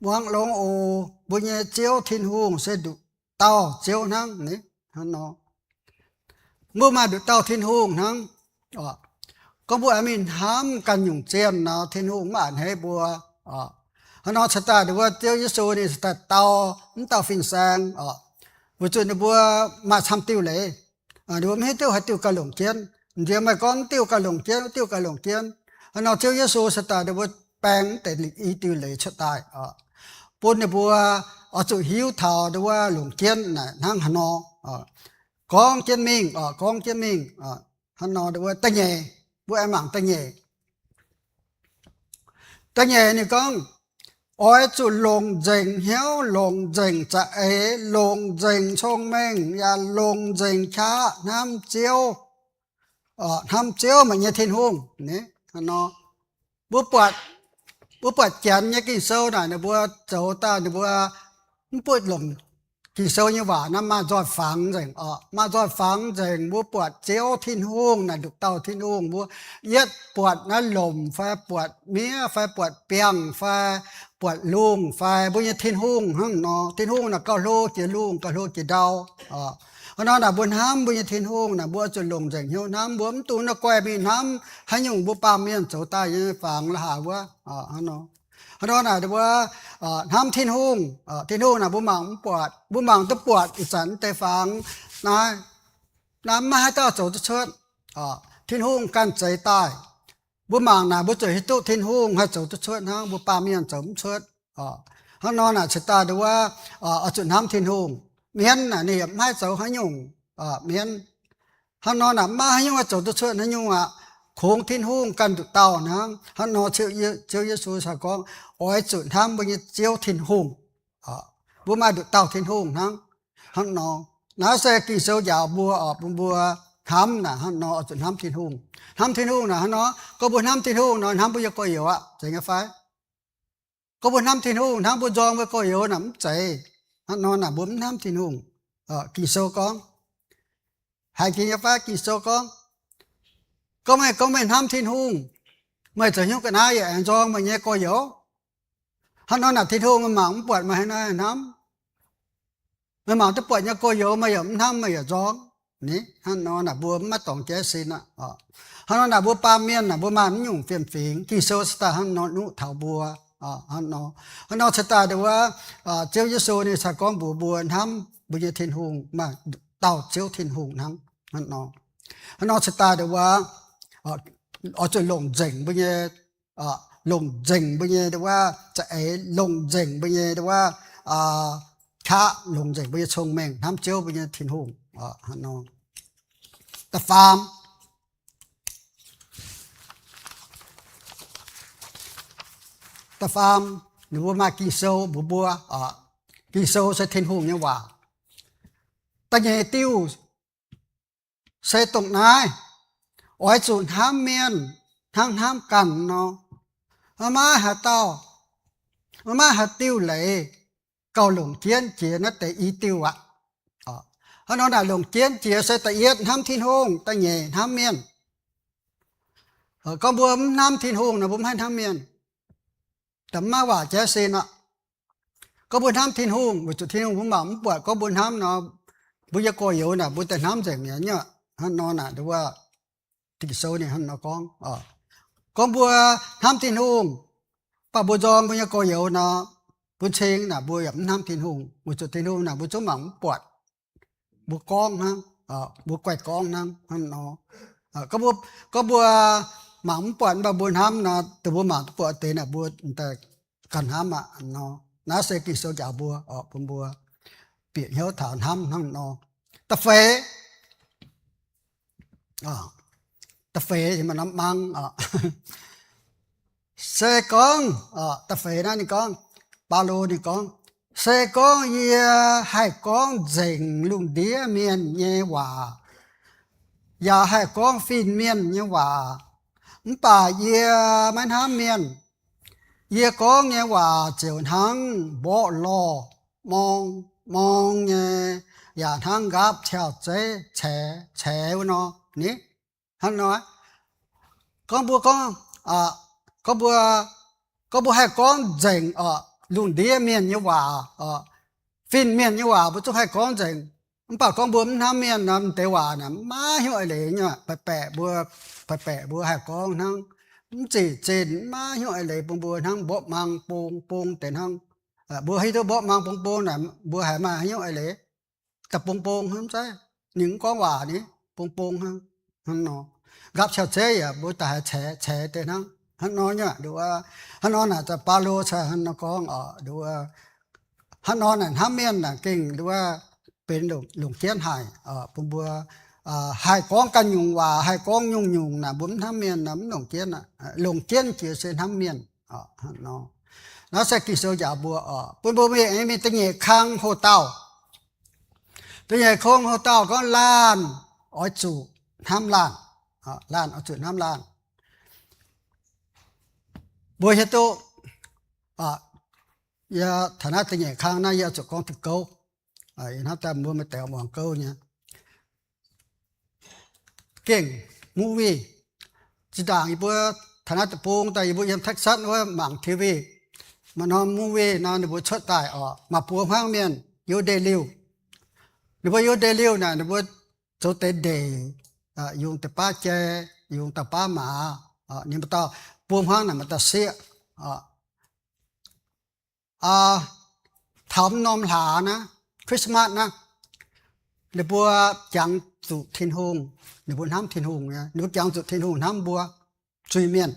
Muangx longx oc. Mbuo nyei Ziouv Tin-Hungh se nduqc dauh Ziouv hnangv. Hnangv nor, mbuo maaih nduqc dauh Tin-Hungh hnangv. Gorngv mbuo aengx mingh hnamv ganh nyungc zienh nor, Tin-Hungh mv a'hneiv mbuo. Hnangv nor cingx daaih nduov, Ziouv Yesu ninh cingx daaih dau mv dauh fin-saeng oc, weic zuqc ninh mbuo maaih camv diuh leiz. Ninh mbuo mv hiuv duqv haaix diuh gauh longc jienv. Nziex meih gorngv mv diuh gauh longc jienv, mv diuh gauh longc jienv. Hnangv nor Ziouv Yesu cingx daaih ninh mbuo baeng mv deix i diuh leiz cuotv daaih, bun ninh mbuo oix zuqc hiuv taux nduov longc jienv naaic hnangv haaix nor. Gorngv jienv mingh oc, gorngv jienv mingh. Hnangv nor nduov da'nyeic, mbuo aengx mangc da'nyeic. Da'nyeic ninh gorngv, oix zuqc longc nzengc hnyouv, longc nzengc za'eix, longc nzengc cong-mengh, yaac longc nzengc qaqv hnamv Ziouv, hnamv Ziouv meih nyei Tin-Hungh. Hnangv nor, mbuo buatc, mbuo buatc Janx nyei Ging-Sou naaic ninh mbuo zoux daaih ninh mbuo mv butv longc Ging-Sou nyei waac naaiv maaih nzoih fangx nzengc oc. Maaih nzoih fangx nzengc. Mbuo buatc Ziouv Tin-Hungh naaic nduqc dauh Tin-Hungh, mbuo yietv buatc naaiv lomc fai buatc miev fai buatc biangh fai buatc lungh fai mbuo nyei Tin-Hungh hnangv nor. Tin-Hungh naaic gauh hlo jiex lungh, gauh hlo jiex ndau oc. Hnangv nor naaic mbuo hnamv mbuo nyei Tin-Hungh naaic, mbuo oix zuqc longc nzengc hnyouv hnamv. Mbuo mv dungx naaiv guaih mingh hnamv haaix nyungc mbuo baamh mienh zoux daaih nyei fangx la'haaix wuov. Hnangv nor, hnangv nor naaic mbuo hnamv Tin-Hungh, Tin-Hungh naaic mbuo mangc mv buatc, mbuo mangc duqv buatc ih zanc deix fangx naaiv, naaiv maiv haaix dauh zoux duqv cuotv. Tin-Hungh ganh zeix daaih. Mbuo mangc naaic mbuo zuqc hiuv duqv Tin-Hungh haih zoux duqv cuotv hnangv, mbuo baamh mienh zoux mv cuotv. Hnangv nor naaic cingx daaih nduov, oix zuqc hnamv Tin-Hungh. Mienv naaic ninh yaac maiv haih zoux haaix nyungc mienv. Hnangv nor naaic maiv haaix nyungc haih zoux duqv cuotv haaix nyungc aqv. Kungx Tin-Hungh ganh nduqc dauh hnangv. Hnangv nor Ziouv Yesu caux gorngv, oix zuqc hnamv mbuo nyei Ziouv Tin-Hungh. Mbuo maaih nduqc dauh Tin-Hungh hnangv. Hnangv nor, naaiv se Ging-Sou njaaux mbuo oc, bun mbuo hnamv naaic hnangv nor oix zuqc hnamv Tin-Hungh. Hnamv Tin-Hungh naaic hnangv nor, gorngv mbuo hnamv Tin-Hungh nor hnamv mbuo nyei gorx-youz aqv, zeiz nyei fai? Gorngv mbuo hnamv Tin-Hungh hnangv mbuo nzorng mbuo gorx-youz naaic mv zeiz. Hnangv nor naaic mbuo mv hnamv Tin-Hungh. Ging-Sou gorngv, haiz jiex nyei fai? Ging-Sou gorngv, gorngv meih, gorngv meih hnamv Tin-Hungh, meih zoux hnyouv ga'naaiv yaac aengx nzorng meih nyei gorx-youz. Hnangv nor naaic Tin-Hungh meih mangc mv buatc meih haaix nor hnamv. Meih mangc duqv buatc nyei gorx-youz meih yaac mv hnamv, meih yaac nzorng. Ni, hnangv nor naaic mbuo mv maaih dorngx jaiv sin aqv. Hnangv nor naaic mbuo baamh mienh naaic mbuo maaih mv nyungc fiem-fingx, Ging-Sou cingx daaih hnangv nor nuqv taux mbuo. Hnangv nor, hnangv nor cingx daaih nduov, Ziouv Yesu ninh cingx gorngv mbuox mbuo hnamv mbuo nyei Tin-Hungh maaih dauh Ziouv Tin-Hungh hnangv. Hnangv nor, hnangv nor cingx daaih nduov, oix zuqc longc nzengc mbuo nyei, longc nzengc mbuo nyei nduov, za'eix longc nzengc mbuo nyei nduov, qaqv, longc nzengc mbuo nyei cong-mengh hnamv Ziouv mbuo nyei Tin-Hungh. Hnangv nor, da'faam, da'faam, ninh mbuo maaih Ging-Sou mbuox mbuo, Ging-Sou se Tin-Hungh nyei waac. Da'nyeic diuh se dongh naaiv, oix zuqc hnamv mienh hnangv hnamv ganh nor. Maiv maaih haaix dauh, maiv maaih haaix diuh leiz gauh longc jienv jiex naaiv deix i diuh aqv. Hnangv nor naaic longc jienv jiex se da'yietv hnamv Tin-Hungh, da'nyeic hnamv mienh. Gorngv mbuo mv hnamv Tin-Hungh nor, mbuo mv haih hnamv mienh. Da'faam, maiv waac jaiv sin aqv. Gorngv mbuo hnamv Tin-Hungh, weic zuqc Tin-Hungh mbuo mangc mv buatc, gorngv mbuo hnamv nor, mbuo nyei gorx-youz naaic mbuo daaih hnamv nzengc mi'aqv. Hnangv nor naaic nduov, Ging-Sou ninh hnangv nor gorngv, gorngv mbuo hnamv Tin-Hungh, mv baac mbuo nzorng mbuo nyei gorx-youz nor, bun cing naaic mbuo yaac mv hnamv Tin-Hungh, weic zuqc Tin-Hungh naaic mbuo zungv mangc mv buatc. Mbuo gorngv hnangv, mbuo guaih gorngv hnangv, hnangv nor. Gorngv mbuo, gorngv mbuo mangc mv buatc, mv baac mbuo hnamv nor, dongh mbuo mangc duqv buatc deix naaic mbuo daaih ganh hnamv aqv nor. Naaiv se Ging-Sou njaaux mbuo oc, bun mbuo bieqc hnyouv taux hnamv hnangv nor. Da'feix, da'feix maaih norm mang oc. Se gorngv, da'feix naaiv ninh gorngv, Baulo ninh gorngv, se gorngv yie haih gorngv nzengc lungh ndiev mienh nyei waac, yaac haih gorngv fin-mienh nyei waac, mv baac yie maiv hnamv mienh, yie gorngv nyei waac ziouc hnangv mborqv lorh morng morng nyei, yaac hnangv nqaapv ciauh zeiv caix, caix wuov nor. Ni, hnangv nor, gorngv mbuo gorngv, gorngv mbuo, gorngv mbuo haih gorngv nzengc oc, lungh ndiev mienh nyei waac oc, fin-mienh nyei waac mbuo zungv haih gorngv nzengc. Mv baac gorngv mbuo mv hnamv mienh nor, m'deix waac naaic maiv hnyouv eix leiz nyei. Baeqc baeqc mbuo, baeqc baeqc mbuo haih gorngv hnangv, mv zeiz zinh, maiv hnyouv eix leiz bun mbuo hnangv mborqv mang bong bong deix hnangv. Mbuo hiuv duqv mborqv mang bong bong naaic mbuo haiz maaih hnyouv eix leiz, da'bong bong hnangv zeiv, ninh mv gorngv waac ni, bong bong hnangv, hnangv nor. Nqaapv ciauh zeiv yaac mbuo daaih haiz caix, caix deix hnangv, hnangv nor nyei. Nduov, hnangv nor naaic Baulo cingx hnangv nor gorngv oc. Nduov, hnangv nor naaic hnamv mienh naaic gengh nduov benx longc jienv haic bun mbuo haih gorngv ganh nyungc waac, haih gorngv nyungc-nyungc naaic mbuo mv hnamv mienh nor mv longc jienv aqv. Longc jienv jiex se hnamv mienh. Naaiv se Ging-Sou njaaux mbuo oc, bun mbuo mingh, mingh da'nyeic kang hoc-dauh. Da'nyeic kang hoc-dauh gorngv laanh oix zuqc hnamv laanh. Laanh oix zuqc hnamv laanh. Mbuo hiuv duqv, yie taux naaiv da'nyeic kang naaiv yie oix zuqc gorngv diuh gouv. Yie hnamv daaih mbuo maaih deix muangx gouv nyei. Gengh movie. Zinh ndaangc yie mbuo taux naaiv deic-bung daaih yie mbuo yiem Texas wuov mangc T V. Maaih norm movie nor ninh mbuo cuotv daaih oc, maaih buo hmuangv mienh yiem ndeic-liuh. Ninh mbuo yiem ndeic-liuh naaic ninh mbuo zoux deix ndeic, yungz deix baav jai, yungz dauh baav maaz. Ninh mbuo dauh buo hmuangv naaic maaih dauh sieqv. Taux norm hlaax naaiv, Christmas naaiv, ninh mbuo jangx zuqc Tin-Hungh, ninh mbuo hnamv Tin-Hungh nyei, ninh mbuo jangx zuqc Tin-Hungh hnamv mbuo zuiz-mienh.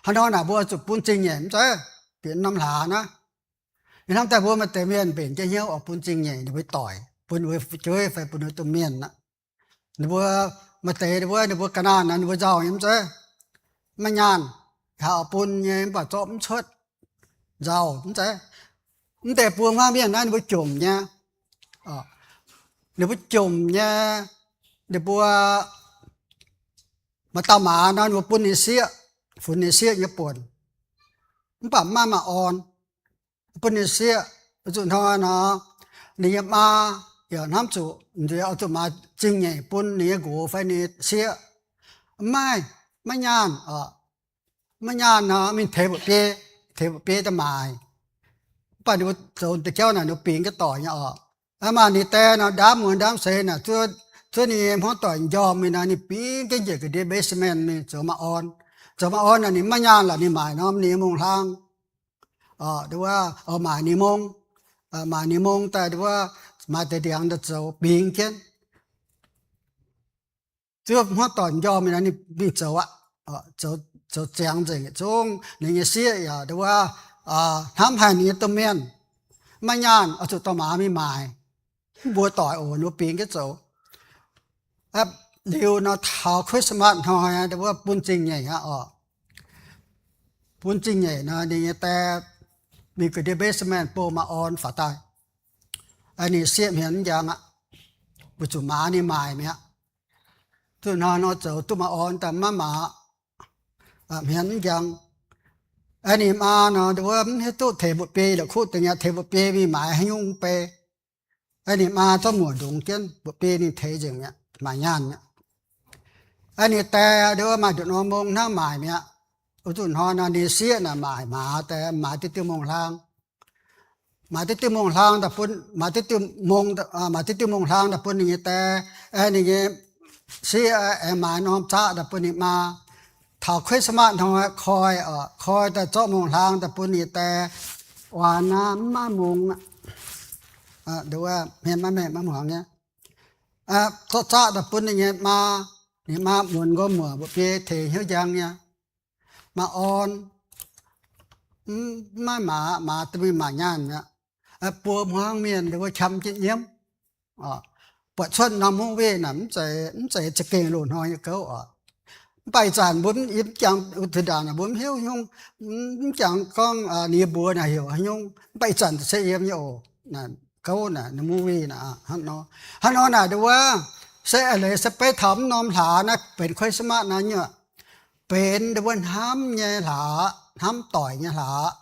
Hnangv nor naaic mbuo zuqc bun zingh nyeic mv zeiz? Bieqc norm hlaax naaiv, ninh hnamv daaih mbuo maaih deix mienh mbenc jienv hnyouv oix bun zingh nyeic ninh mbuo doic, bun ninh mbuo fu'jueiv fai bun ninh mbuo domh mienh aqv. Ninh mbuo maaih deix ninh mbuo, ninh mbuo ga'naanh naaic ninh mbuo nzauh nyei mv zeiz? Maiv nyaanh, haiz oix bun nyei mv baac zorqv mv cuotv, nzauh mv zeiz? Mv deix buo hmuangv mienh naaiv ninh mbuo jomc nyei. Ninh mbuo jomc nyei, ninh mbuo maaih dauh maaz nor ninh mbuo bun ninh sieqv, funx ninh sieqv nyei buonc. Mv baac maiv maaih orn, bun ninh sieqv. Zuqc hnoi nor, ninh nyei maa yaac hnamv zuqc nziex oix zuqc maaiz zingh nyeic bun ninh nyei nqox fai ninh sieqv. Maiv, maiv nyaanh, maiv nyaanh nor mingh teix mba'biei, teix mba'biei daaih maaic. Mv baac ninh mbuo zoux deix jauv naaic ninh mbuo bingx jienv doic nyei oc. Mv baac ninh die nor ndaamv muonz ndaamv seix naaic zuov ninh nyei hmuangv doic m'njormh mingh nor ninh bingx jienv njiec ga'ndiev basement mingh zoux maaih orn. Zoux maaih orn naaic ninh maiv nyaanh lorqc ninh maaic norm ninh nyei mongh hlaang. Wuov, maaic ninh mong, maaic ninh mong daaih wuov, maaiz deix ndiangx daaih zoux bingx jienv. Zuov hmuangv doic m'njormh mingh nor ninh mingh zoux aqv. Zoux ziangx nzengc yietc zungv. Ninh nyei sieqv yaac wuov, hnamv haic ninh nyei domh mienh. Maiv nyaanh oix zuqc dorh maaz mingh maaic. Mv mbuox doic oc, ninh mbuo bingx jienv zoux. Liuz nor taux Christmas hnoi wuov bun zingh nyeic aqv oc. Bun zingh nyeic nor ninh nyei die mingh ga'ndiev basement bou maaih orn faaux daaih. Ninh sieqv hmien mv njang aqv, weic zuqc maaz ninh maaic mi'aqv. Zuqc hnoi nor zoux duqv maaih orn daaih maiv maaz, hmien mv njang. Ninh maa nor wuov mv hiuv duqv teix mba'biei la'kuqv deix nyei, teix mba'biei mingh maaiz haaix nyungc mv bei. Ninh maa zorqv muoc ndongx jienv mba'biei ninh teix nzengc mi'aqv, maaic nyaanh mi'aqv. Ninh die wuov maaih nduqc norm mong hnangv maaic mi'aqv. Zuqc hnoi nor ninh sieqv naaic maaic maaz daaih, maaiz diuh diuh mongh hlaang. Maaiz diuh diuh mongh hlaang daaih bun, maaiz diuh diuh mong, maaiz diuh diuh mongh hlaang daaih bun ninh nyei die, ninh nyei sieqv aengx maaiz norm zaqv daaih bun ninh maa. Taux Christmas hnoi koi, koi daaih zorqv mongh hlaang daaih bun ninh die, waanc naaiv mv maaih mongh aqv. Hmien maiv maengh maiv hmuangx nyei. Zorqv zaqv daaih bun ninh nyei maa. Ninh maa muonz nqoi muoc mba'biei teix hnyouv njang nyei. Maaih orn, mv maaih maaz, maaz daaih mingh maaic nyaanh mi'aqv. Buo hmuangv mienh wuov qam jienv nyiemv. Buatc cuotv norm movie naaic mv zeiz, mv zeiz za'gengh loz-hnoi nyei gouv oc. Mv baac ih zanc mbuo mv, yie mv jangx, zinh ndaangc naaic mbuo mv hiuv nyungc, mv jangx gorngv ninh nyei mbuox naaic heuc haaix nyungc, mv baac ih zanc se yiem nyei oc. Gouv naaic, movie naaic, hnangv nor. Hnangv nor naaic wuov, se a'leiz se beiv taux mv norm hlaax naaiv benx Christmas naaiv nyuoqc, benx wuov hnamv nyei hlaax, hnamv doic nyei hlaax.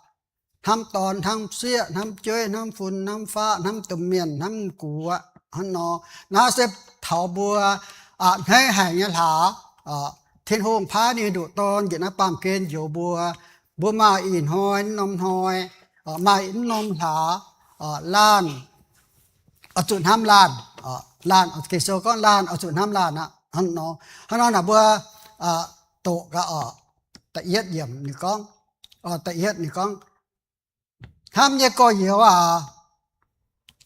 Hnamv dorn, hnamv sieqv, hnamv jueiv, hnamv fun, hnamv faqv, hnamv domh mienh, hnamv m'gux aqv. Hnangv nor, naaiv se taux mbuo a'hneiv haic nyei hlaax. Tin-Hungh paaiv ninh nduqc Dorn njiec naaiv baamh gen njoux mbuo. Mbuo maaih ih hnoi, mv norm hnoi, maaih mv norm hlaax. Laanh oix zuqc hnamv laanh. Laanh, Ging-Sou gorngv laanh oix zuqc hnamv laanh aqv. Hnangv nor, hnangv nor naaic mbuo doqc gaax oc. Da'yietv yiemc ninh gorngv, da'yietv ninh gorngv, hnamv nyei gorx-youz aac,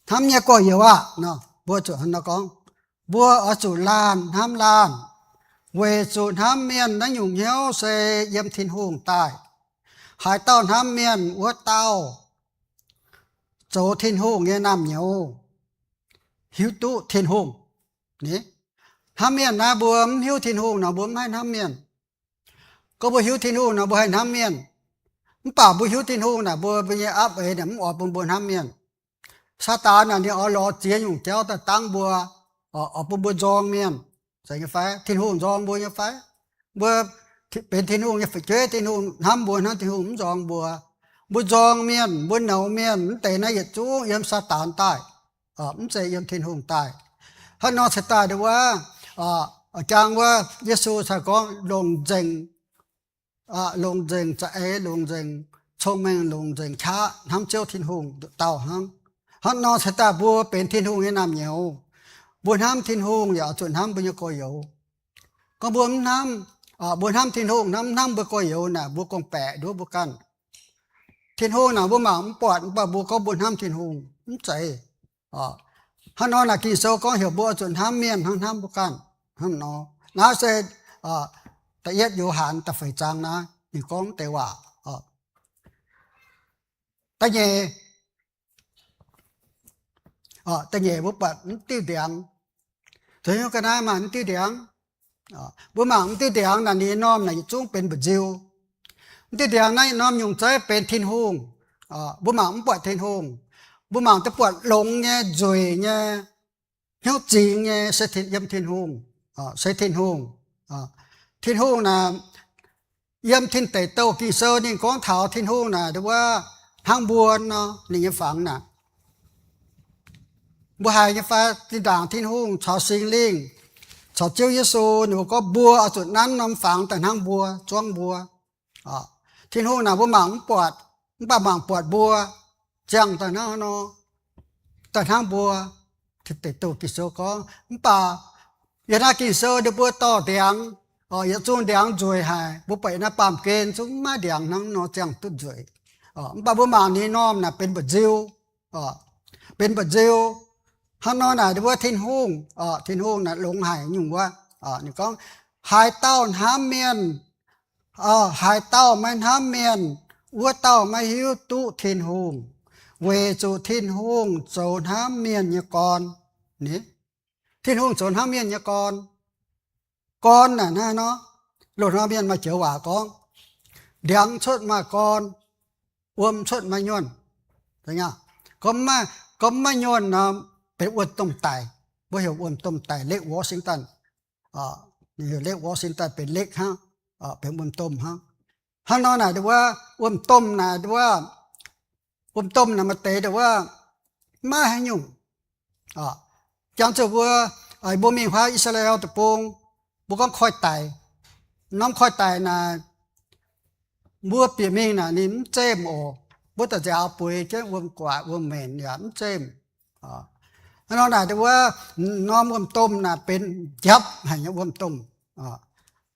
hnamv nyei gorx-youz aah! Nor, mbuo zuqc hnangv nor gorngv, mbuo oix zuqc laanh hnamv laanh, weic zuqc hnamv mienh naaiv nyungc hnyouv se yiem Tin-Hungh daaih. Haaix dauh hnamv mienh wuov dauh zoux Tin-Hungh nyei naamh nyouz, hiuv duqv Tin-Hungh. Hnamv mienh naaiv, mbuo mv hiuv Tin-Hungh nor mbuo mv haih hnamv mienh. Gorngv mbuo hiuv Tin-Hungh nor mbuo haih hnamv mienh. Mv baac mbuo hiuv Tin-Hungh naaic mbuo, mbuo nyei apv eix naaic mv oix bun mbuo hnamv mienh. Saadaan naaic ninh oix lorz ziex nyungc jauv daaih dangv mbuo, oix bun mbuo nzorng mienh. Zeiz nyei fai? Tin-Hungh nzorng mbuo nyei fai? Mbuo benx Tin-Hungh nyei fu'jueiv, Tin-Hungh hnamv mbuo hnangv, Tin-Hungh mv nzorng mbuo. Mbuo nzorng mienh, mbuo nouz mienh, mv deix naaiv yietc zungv yiem Saadaan daaih, mv zeiz yiem Tin-Hungh daaih. Hnangv nor cingx daaih wuov, jang wuov Yesu cingx gorngv longc nzengc, longc nzengc za'eix, longc nzengc cong-mengh, longc nzengc qaqv hnamv Ziouv Tin-Hungh nduqc dauh hnangv. Hnangv nor cingx daaih mbuo benx Tin-Hungh nyei naamh nyouz, Mbuo hnamv Tin-Hungh yaac zuqc hnamv mbuo nyei gorx-youz. Gorngv mbuo mv hnamv, mbuo hnamv Tin-Hungh, hnamv, hnamv mbuo gorx-youz naaic, mbuo gorngv-baeqc nduov mbuo ganh. Tin-Hungh naaic mbuo mangc mv buatc, mv baac mbuo gorngv mbuo hnamv Tin-Hungh, mv zeiz. Hnangv nor naaic Ging-Sou gorngv heuc mbuo zuqc hnamv mienh hnangv hnamv mbuo ganh. Hnangv nor, naaiv se da'yietv Yo^han da'feix zaang naaiv ninh gorngv deix waac. Da'nyeic, da'nyeic mbuo buatc mv diuh ndiangx. Zoux hnyouv ga'naaiv maaih mv diuh ndiangx. Mbuo mangc mv diuh ndiangx naaic ninh norm naaic yietc zungv benx mba'nziu. Mv diuh ndiangx naaiv norm nyungc zeiv benx Tin-Hungh. Mbuo mangc mv buatc Tin-Hungh. Mbuo mangc duqv buatc longx nyei, nzueic nyei, hnyouv zingx nyei se yiem Tin-Hungh, se Tin-Hungh. Tin-Hungh naaic, yiem Tin Deic Douh Ging-Sou ninh gorngv taux Tin-Hungh naaic wuov hnangv mbuo nor, ninh nyei fangx naaic. Mbuo haiz nyei fai? Zinh ndaangc Tin-Hungh caux Singx Lingh, caux Ziouv Yesu ninh mbuo gorngv mbuo oix zuqc nanv norm fangx daaih hnangv mbuo, zuangv mbuo. Tin-Hungh naaic mbuo mangc mv buatc, mv baac mangc buatc mbuo ziangh daaih hnangv nor, daaih hnangv mbuo. Tin Deic Douh Ging-Sou gorngv, mv baac yiem naaiv Ging-Sou ninh mbuo dorh ndiangx, yietc zungv ndiangx nzueic haic, mbuo buatc yiem naaiv baamh gen zungv maiv ndiangx hnangv nor ziangh duqv nzueic. Mv baac mbuo mangc ninh norm naaic benx mba'nziu, benx mba'nziu. Hnangv nor naaic wuov Tin-Hungh, Tin-Hungh naaic longx haic nyungc wuov. Ninh gorngv, haaix dauh hnamv mienh, haaix dauh maiv hnamv mienh, wuov dauh maiv hiuv duqv Tin-Hungh, weic zuqc Tin-Hungh zoux hnamv mienh nyei gorn. Ni, Tin-Hungh zoux hnamv mienh nyei gorn. Gorn naaic naaiv nor, loz-hnoi mienh maaih joux waac gorngv, ndiangx cuotv maaih gorn, wuom cuotv maaih nyuonh. Gorngv maiv, gorngv maiv nyuonh nor, benx wuom-domh daic. Mbuo heuc wuom-domh daic, Lake Washington. Ninh heuc Lake Washington benx lake hnangv, benx wuom-domh hnangv. Hnangv nor naaic wuov wuom-domh naaic wuov, wuom-domh naaic maaih deix wuov maiv haaix nyungc. Jangx zuqc mbuo, mbuo mingh huaav I^saa^laa^en Deic-Bung, mbuo gorngv koiv-daic. Norm koiv-daic naaic, mbuo bieqc mingh naaic ninh mv zemh oc. Mbuo daaih nziaaux bueix jienv wuom-guatc wuom-menc yaac mv zemh. Hnangv nor naaic wuov norm wuom-domh naaic benx njapv haic nyei wuom-domh.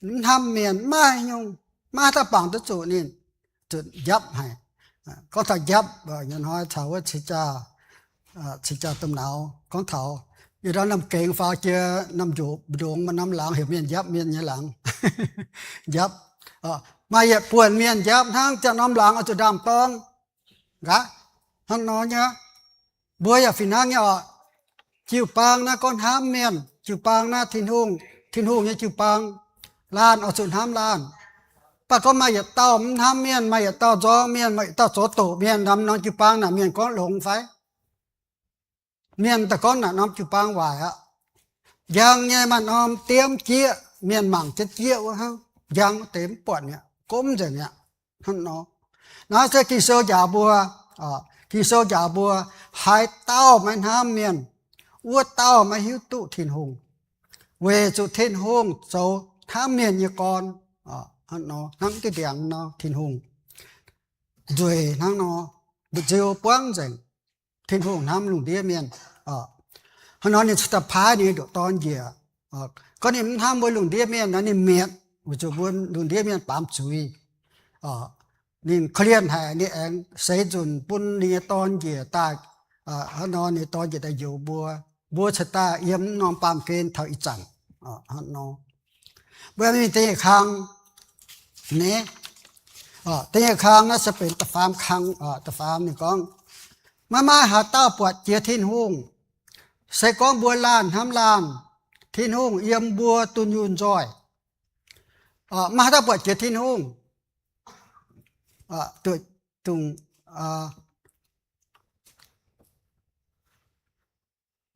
Mv hnamv mienh maiv haaix nyungc, maiv haaix dauh bangc duqv zuqc ninh, zuqc njapv haic. Gorngv taux njapv, ih hnoi caux wuov cing jaa, cing jaa domh nauz gorngv taux, yie ndorm namh gengx faaux jiex namh njoc mbu'ndongx maaih norm laangz heuc mienh njapv mienh nyei laangz. Njapv, maaih yietc buonc mienh njapv hnangv, ziangh norm laangz oix zuqc ndaam-dorng. Nqa'haav hnangv nor nyei, mbuo yaac fih hnangv nyei oc. Jiu-baang naaiv gorngv hnamv mienh, jiu-baang naaiv Tin-Hungh, Tin-Hungh nyei jiu-baang, laanh oix zuqc hnamv laanh. Mv baac gorngv maaih yietc dauh mv hnamv mienh, maaih yietc dauh nzorng mienh, maaih yietc dauh zoux doqc mienh, norm norm jiu-baang naaic mienh gorngv longx fai? Mienh daaih gorngv naaic norm jiu-baang waaic aqv. Njang nyei maaih norm diemv jieqv, mienh mangc jienv jieqv wuov hnangv. Njang wuov deix mv buatc mi'aqv, gomv nzengc mi'aqv. Hnangv nor, naaiv se Ging-Sou njaaux mbuo, Ging-Sou njaaux mbuo, haaix dauh maiv hnamv mienh, wuov dauh maiv hiuv duqv Tin-Hungh, weic zuqc Tin-Hungh zoux hnamv mienh nyei gorn. Hnangv nor, hnangv diuh ndiangx nor, Tin-Hungh nzueic hnangv nor, mba'nziu buangv nzengc. Tin-Hungh hnamv lungh ndiev mienh. Hnangv nor ninh cingx daaih paaiv ninh nyei ndoqc Dorn njiec. Gorngv ninh mv hnamv mbuo lungh ndiev mienh nor, ninh mietc weic zuqc mbuo lungh ndiev mienh baamz zuiz. Ninh korv-lienh haic, ninh aengx seix nzunc bun ninh nyei Dorn njiec daaih. Hnangv nor ninh Dorn njiec daaih njoux mbuo, mbuo cingx daaih yiem norm baamh gen taux ih zanc. Hnangv nor, mbuo mingh da'nyeic kang. Ni, da'nyeic kang naaiv se benx da'faam kang, da'faam ninh gorngv, maiv maaih haaix dauh buatc jiex Tin-Hungh. Se gorngv mbuo laanh hnamv laanh, Tin-Hungh yiem mbuo dunh yunh nzoih. Maiv haaix dauh buatc jiex Tin-Hungh. Dungh,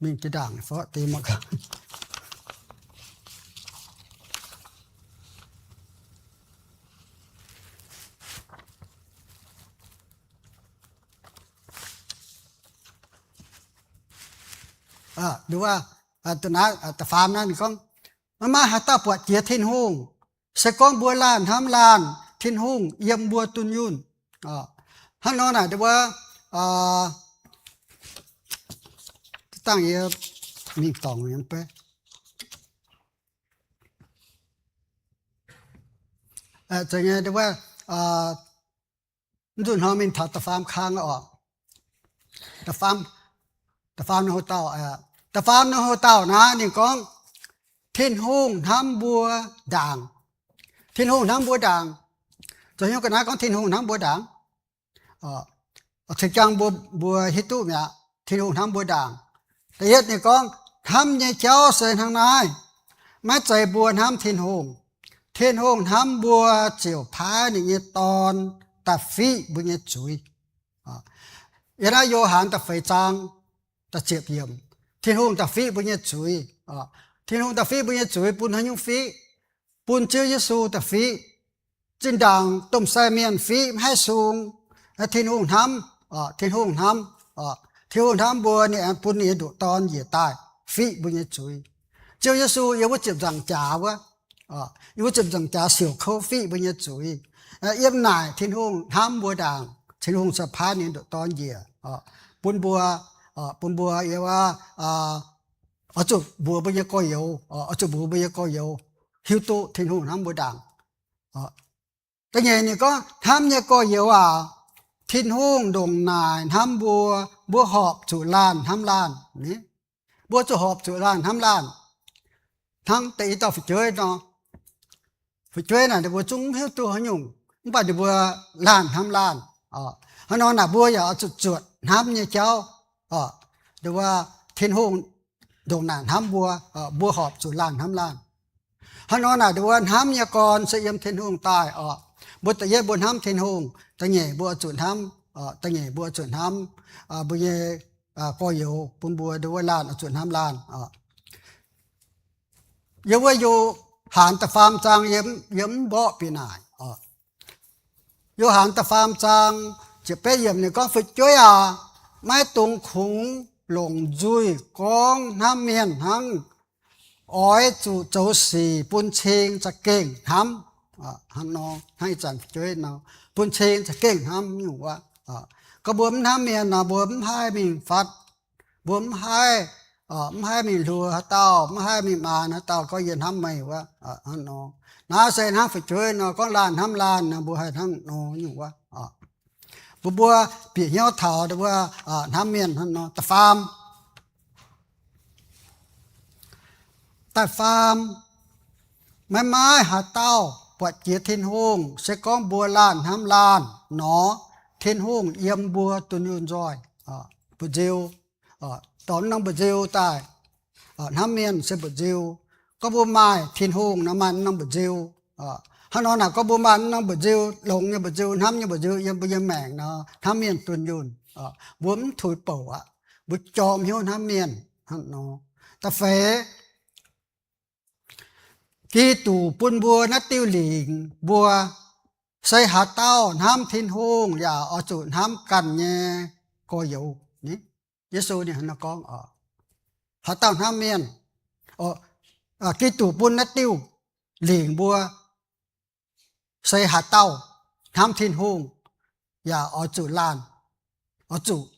mingh jiex ndaangc fai deix mangc gaax. Wuov, da'faam naaiv ninh gorngv, maiv maaih haaix dauh buatc jiex Tin-Hungh. Se gorngv mbuo laanh hnamv laanh, Tin-Hungh yiem mbuo dunh yunh. Hnangv nor naaic wuov, dangh yie mingh dorngc nyei mv bei. Zeiz nyei, wuov, mv nzunc hnoi mingh taux da'faam kang oc. Da'faam, da'faam ninh houv dauh, da'faam ninh houv dauh naaiv ninh gorngv, Tin-Hungh hnamv mbuo ndaangc. Tin-Hungh hnamv mbuo ndaangc. Zoux hnyouv ga'naaiv gorngv Tin-Hungh hnamv mbuo ndaangc. Cingx jang mbuo, mbuo hiuv duqv mi'aqv, Tin-Hungh hnamv mbuo ndaangc. Da'yietv ninh gorngv, hnamv nyei jauv se hnangv naaiv, maiv zeiz mbuo hnamv Tin-Hungh. Tin-Hungh hnamv mbuo ziouc paaiv ninh nyei Dorn daaih fiqv mbuo nyei zuiz. Yiem naaiv Yo^han da'feix zaang da'ziepc yiemc, Tin-Hungh daaih fiqv mbuo nyei zuiz. Tin-Hungh daaih fiqv mbuo nyei zuiz bun haaix nyungc fiqv? Bun Ziouv Yesu daaih fiqv. Zinh ndaangc domh sai mienh fiqv maiv haih sung. Tin-Hungh hnamv, Tin-Hungh hnamv, Tin-Hungh hnamv mbuo, ninh aengx bun ninh nyei ndoqc Dorn njiec daaih fiqv mbuo nyei zuiz. Ziouv Yesu yiem wuov ziepc nzaangc jaax wuov, yiem wuov ziepc nzaangc jaax siouc kouv fiqv mbuo nyei zuiz. Yiem naaic Tin-Hungh hnamv mbuo ndaangc, Tin-Hungh se paaiv ninh ndoqc Dorn njiec bun mbuo, bun mbuo yiem wuov, oix zuqc mbuox mbuo nyei gorx-youz, oix zuqc mbuox mbuo nyei gorx-youz hiuv duqv Tin-Hungh hnamv mbuo ndaangc. Da'nyeic ninh gorngv, hnamv nyei gorx-youz aac, Tin-Hungh ndongc naaic hnamv mbuo, mbuo horpc zuqc laanh hnamv laanh. Mbuo zuqc horpc zuqc laanh hnamv laanh. Hnangv da'yietv dauh fu'jueiv nor, fu'jueiv naaic ninh mbuo zungv mv hiuv duqv haaix nyungc, mv baac ninh mbuo laanh hnamv laanh. Hnangv nor naaic mbuo yaac oix zuqc zuotc hnamv nyei jauv. Wuov, Tin-Hungh ndongc naaic hnamv mbuo, mbuo horpc zuqc laanh hnamv laanh. Hnangv nor naaic wuov hnamv nyei gorn se yiem Tin-Hungh daaih oc. Mbuo da'yietv mbuo hnamv Tin-Hungh, da'nyeic mbuo oix zuqc hnamv, da'nyeic mbuo oix zuqc hnamv mbuo nyei gorx-youz, bun mbuo nduov laanh oix zuqc hnamv laanh oc. Yiem wuov Yo^han da'faam zaang yiem, yiem mv mborqv bieqc naaic oc. Yo^han da'faam zaang ziepc betv yiemc ninh gorngv, fu'jueiv aac, maiv dungx kungx longc nzuih gorngv hnamv mienh hnangv. Oix zuqc zoux sic bun cing za'gengh hnamv. Hnangv nor, hnangv ih zanc fu'jueiv nor, bun cing za'gengh hnamv nyungc wuov. Gorngv mbuo mv hnamv mienh nor, mbuo mv haih mingh fatv, mbuo mv haih, mv haih mingh hluo haaix dauh, mv haih mingh maanz haaix dauh gorngv yie hnamv meih wuov. Hnangv nor, naaiv se hnangv fu'jueiv nor gorngv laanh hnamv laanh nor, mbuo haih hnangv nor nyungc wuov. Mbuo, mbuo bieqc hnyouv taux wuov hnamv mienh hnangv nor. Da'faam, da'faam, maiv maaih haaix dauh buatc jiex Tin-Hungh, se gorngv mbuo laanh hnamv laanh nor, Tin-Hungh yiem mbuo dunh yunh nzoih. Mba'nziu, dorh norm mba'nziu daaih. Hnamv mienh se mba'nziu. Gorngv mbuo maaih Tin-Hungh nor maaih norm mba'nziu. Hnangv nor naaic gorngv mbuo maaih norm mba'nziu, longx nyei mba'nziu, hnamv nyei mba'nziu yiem mbuo nyei maengc nor, hnamv mienh dunh yunh. Mbuo mv tuix bouc aqv. Mbuo jorm hnyouv hnamv mienh hnangv nor. Da'feix, Giduc bun mbuo naaiv diuh lingc mbuo, se haaix dauh hnamv Tin-Hungh yaac oix zuqc hnamv ganh nyei gorx-youz. Yesu ninh hnangv nor gorngv oc. Haaix dauh hnamv mienh, Giduc bun naaiv diuh lingc mbuo, se haaix dauh hnamv Tin-Hungh yaac oix zuqc laanh, oix zuqc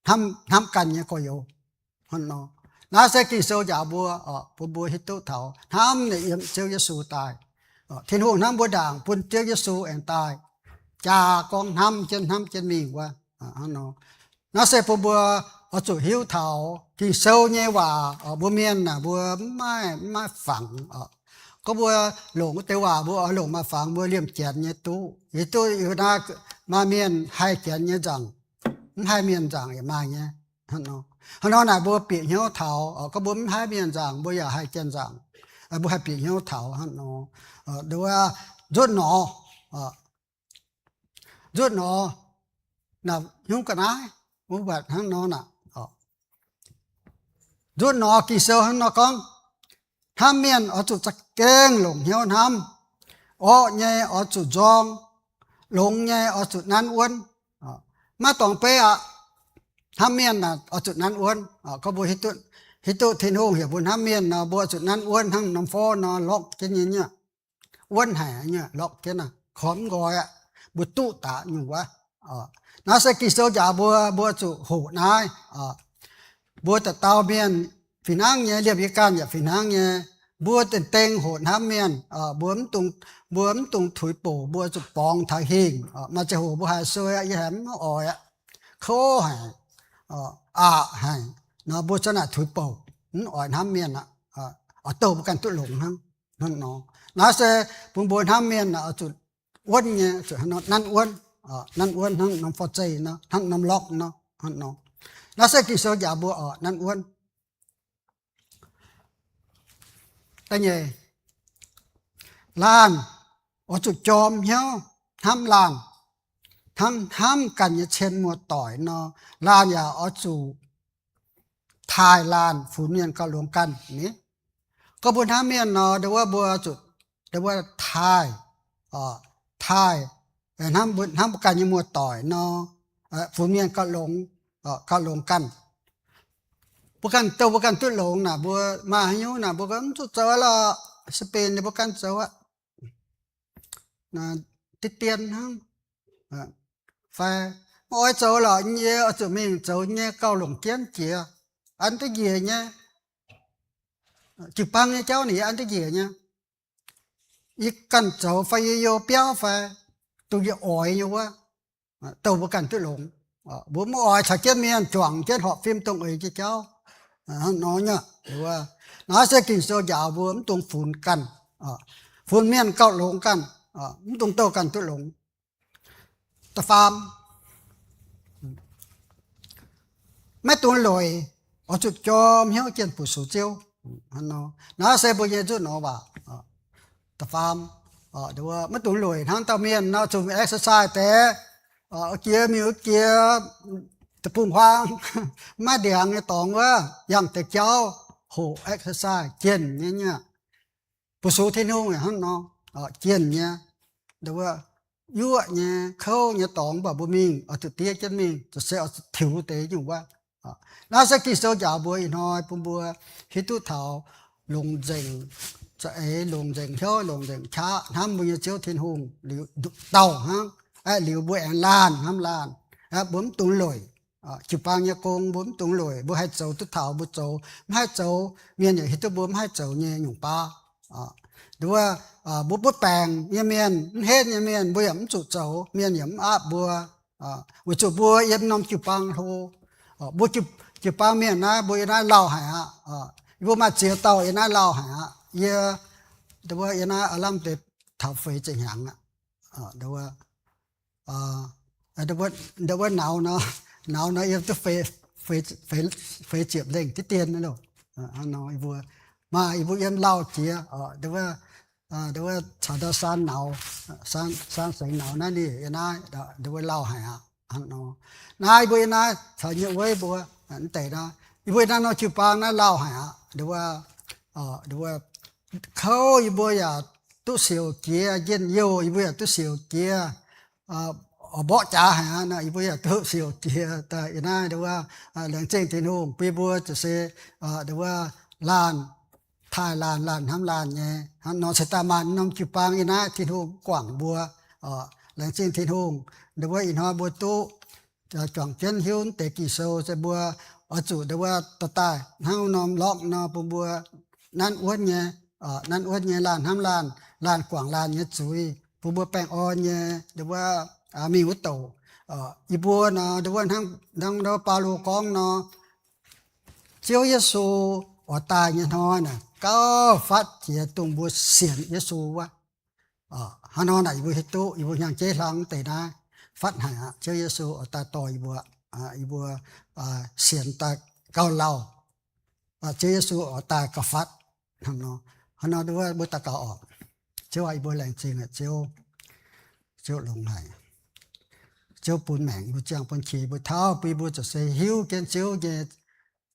hnamv, hnamv ganh nyei gorx-youz. Hnangv nor, naaiv se Ging-Sou njaaux mbuo, bun mbuo hiuv duqv taux hnamv naaic yiem Ziouv Yesu daaih. Tin-Hungh hnamv mbuo ndaangc bun Ziouv Yesu aengx daaih jaa gorngv hnamv jienv, hnamv jienv mingh wuov. Hnangv nor, naaiv se bun mbuo oix zuqc hiuv taux Ging-Sou nyei waac. Mbuo mienh naaic mbuo mv maaih, mv maaih fangx oc. Gorngv mbuo longc wuov deix waac mbuo oix longc maaih fangx, mbuo liemh janx nyei duqv. Yie duqv yie naaiv maaih mienh haih janx nyei nzaangc, mv haih mienh nzaangc yaac maaih nyei. Hnangv nor, hnangv nor naaic mbuo bieqc hnyouv taux, gorngv mbuo mv haih mienh nzaangc, mbuo yaac haih janx nzaangc. Mbuo haih bieqc hnyouv taux hnangv nor. Nduov, nzuonx nor, nzuonx nor, naaic hnyouv ga'naaiv, mbuo buatc hnangv nor naaic. Nzuonx nor Ging-Sou hnangv nor gorngv, hnamv mienh oix zuqc za'gengh longc hnyouv hnamv. Orqv nyei oix zuqc nzorng, longx nyei oix zuqc nanv wuonv. Maiv dorngx beiv aqv. Hnamv mienh naaic oix zuqc nanv wuonv. Gorngv mbuo hiuv duqv, hiuv duqv Tin-Hungh heuc mbuo hnamv mienh nor, mbuo oix zuqc nanv wuonv hnangv norm forv nor lorqv jienv nyei nyuoqc. Wuonv haic nyuoqc lorqv jienv naaic, korv mv nqoi aqv. Mbuo duqv daaih nyungc wuov. Naaiv se Ging-Sou njaaux mbuo, mbuo zuqc hoqc naaiv. Mbuo dauh dauh mienh fih hnangv nyei, liemh yie ganh yaac fih hnangv nyei. Mbuo dengh dengh hoqc hnamv mienh, mbuo mv dungx, mbuo mv dungx tuix bouc, mbuo zuqc borngz taux hingh. Maaih ziangh hoc mbuo haiz suei, yie haiz mv oix aqv, kouv haic, aqc haic nor, mbuo za'naaic tuix bouc, mv oix hnamv mienh aqv. Oix douh mbuo ganh duqv longx hnangv. Hnangv nor, naaiv se bun mbuo hnamv mienh oix zuqc wuonv nyei, zuqc nanv wuonv, nanv wuonv hnangv norm forv-zeih nor, hnangv norm lokv nor, hnangv nor. Naaiv se Ging-Sou njaaux mbuo oix nanv wuonv. Da'nyeic, laanh oix zuqc jorm hnyouv hnamv laanh, hnamv, hnamv ganh nyei cien muoz-doic nor, laanh yaac oix zuqc taaih laanh funx mienh gauh longx ganh ni. Gorngv mbuo hnamv mienh nor, ndo wuov mbuo zuqc, ndo wuov taaih, taaih, hnamv mbuo ganh nyei muoz-doic nor, funx mienh gauh longx, gauh longx ganh. Mbuo ganh douh mbuo ganh duqv longx naaic, mbuo maaih haaix nyungc naaic mbuo gorngv mv zuqc zoux aqv lorqc, se benx ninh mbuo ganh zoux aqv, diqv dien hnangv. Fai mv oix zoux lorqc, yie oix zuqc mingh zoux nyei gauh longc jienv jiex, an duqv njiec nyei. Jiu-baang nyei jauv naaic yie an duqv njiec nyei. Yie ganh zoux fai yie you biauv fai dongh yie oix nyei wuov, douh mbuo ganh duqv longx. Mbuo mv oix caux jienv mienh juangc jienv horpc fim dongh eix nyei jauv. Hnangv nor nyei, naaiv se Ging-Sou njaaux mbuo mv dungx funx ganh, funx mienh gauh longx ganh, mv dungx douh ganh duqv longx. Da'faam, maiv dungx lueic, oix zuqc jorm hnyouv jienh fu-sux Ziouv. Naaiv se mbuo nyei nzutv norm waac. Da'faam, maiv dungx lueic hnangv dauh mienh nor, zuqc exercise deix, jiex miuc jiex deic-bung-huaang, maiv ndiangx nyei dorngx wuov, yangh deix jauv hoqc exercise jienh nyei nyei. Fu-sux Tin-Hungh yaac hnangv nor, jienh nyei, ndo wuov, yuoqv nyei, kouv nyei dorngx mv baac mbuo mingh oix zuqc diev jienv mingh, zuqc se oix zuqc tiux deix nyungc wuov. Naaiv se Ging-Sou njaaux mbuo ih hnoi bun mbuo hiuv duqv taux longc nzengc za'eix, longc nzengc hnyouv, longc nzengc qaqv hnamv mbuo nyei Ziouv Tin-Hungh liuz dauh hnangv. Liuz mbuo aengx laanh hnamv laanh, mbuo mv dungx lueic. Jiu-baang nyei gong mbuo mv dungx lueic, mbuo haih zoux duqv taux mbuo zoux, mv haih zoux, mienh yaac hiuv duqv mbuo mv haih zoux nyei nyungc baav. Ndo wuov, mbuo butv baengc nyei mienh, mv henv nyei mienh, mbuo yaac mv zuqc zoux, mienh yaac mv aapv mbuo, weic zuqc mbuo yiem norm jiu-baang hlo. Mbuo jiu-baang mienh naaiv, mbuo yiem naaiv lauh haic aqv. Yie mbuo maaih ziex dauh yiem naaiv lauh haic aqv. Yie, ndo wuov, yiem naaiv aav lamh deix taux feix ziepc hnyangx aqv. Ndo wuov, nauz nor, nauz nor yiem duqv feix ziepc lengh diqv dien loh. Hnangv nor yie mbuo, maaih yie mbuo yiem lauh jiex, ndo wuov, caux ndau Saan nauz, Saan sengx nauz naaiv ninh yiem naaiv, ndo wuov lauh haic aqv. Hnangv nor, naaiv yie mbuo yiem naaiv caux nyei wuov mbuo, mv deix naaiv yie mbuo yiem naaiv norm jiu-baang naaiv lauh haic aqv. Ndo wuov, kouv yie mbuo yaac duqv siouc jiex, njien-youh yie mbuo yaac duqv siouc jiex, mborqv jaax haic aqv, yie mbuo yaac duqv siouc jiex daaih yiem naaiv. Ndo wuov, laengz zingh Tin-Hungh bun yie mbuo zuqc se, ndo wuov, laanh taaih laanh, laanh hnamv laanh nyei. Hnangv nor se daaih maaih norm jiu-baang yiem naaiv Tin-Hungh guangc mbuo. Laengz zingh Tin-Hungh, ndo wuov ih hnoi mbuo duqv juangc jienv hiuv deix Ging-Sou se mbuo oix zuqc ndo wuov dorh daaih hnangv norm lokv nor bun mbuo nanv wuonv nyei, nanv wuonv nyei laanh hnamv laanh, laanh guangc laanh nyei zuiz, bun mbuo baengh orn nyei ndo wuov mingh wuov douc. Yie mbuo nor ndo wuov hnangv, hnangv ndo wuov Baulo gorngv nor, Ziouv Yesu oix daaih nyei hnoi naaic gauh fatv jiex dongh mbuo sienx Yesu wuov. Hnangv nor naaic yie mbuo hiuv duqv yie mbuo hnyangx-jeiv hlang deix naaiv fatv haic aqv. Ziouv Yesu oix daaih dorh yie mbuo, yie mbuo sienx daaih gauh lauh, Ziouv Yesu oix daaih gauh fatv. Hnangv nor, hnangv nor mbuo daux gaux oc. Ziouv aac, yie mbuo laengz zingh aqv Ziouv. Ziouv longx haic. Ziouv bun maengc yie mbuo, ziangh bun qiex yie mbuo, tauv bun yie mbuo zuqc se hiuv jienv Ziouv nyei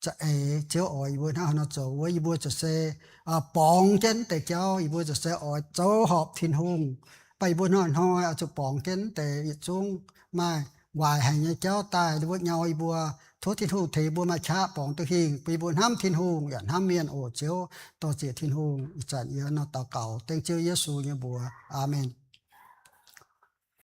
za'eix. Ziouv oix yie mbuo hnangv haaix nor zoux wuov, yie mbuo zuqc se borngz jienv deix jauv. Yie mbuo zuqc se oix zoux horpc Tin-Hungh. Baac yie mbuo hnoi-hnoi oix zuqc borngz jienv deix yietc zungv maaih waaic haic nyei jauv daaih, mbuo nyau yie mbuo. Tov Tin-Hungh tengx yie mbuo maaih qaqv borngz duqv hingh, bun yie mbuo hnamv Tin-Hungh yaac hnamv mienh oc Ziouv. Dorh ziec Tin-Hungh ih zanc yie nor daux gaux dengv Ziouv Yesu nyei mbuox. Aamen.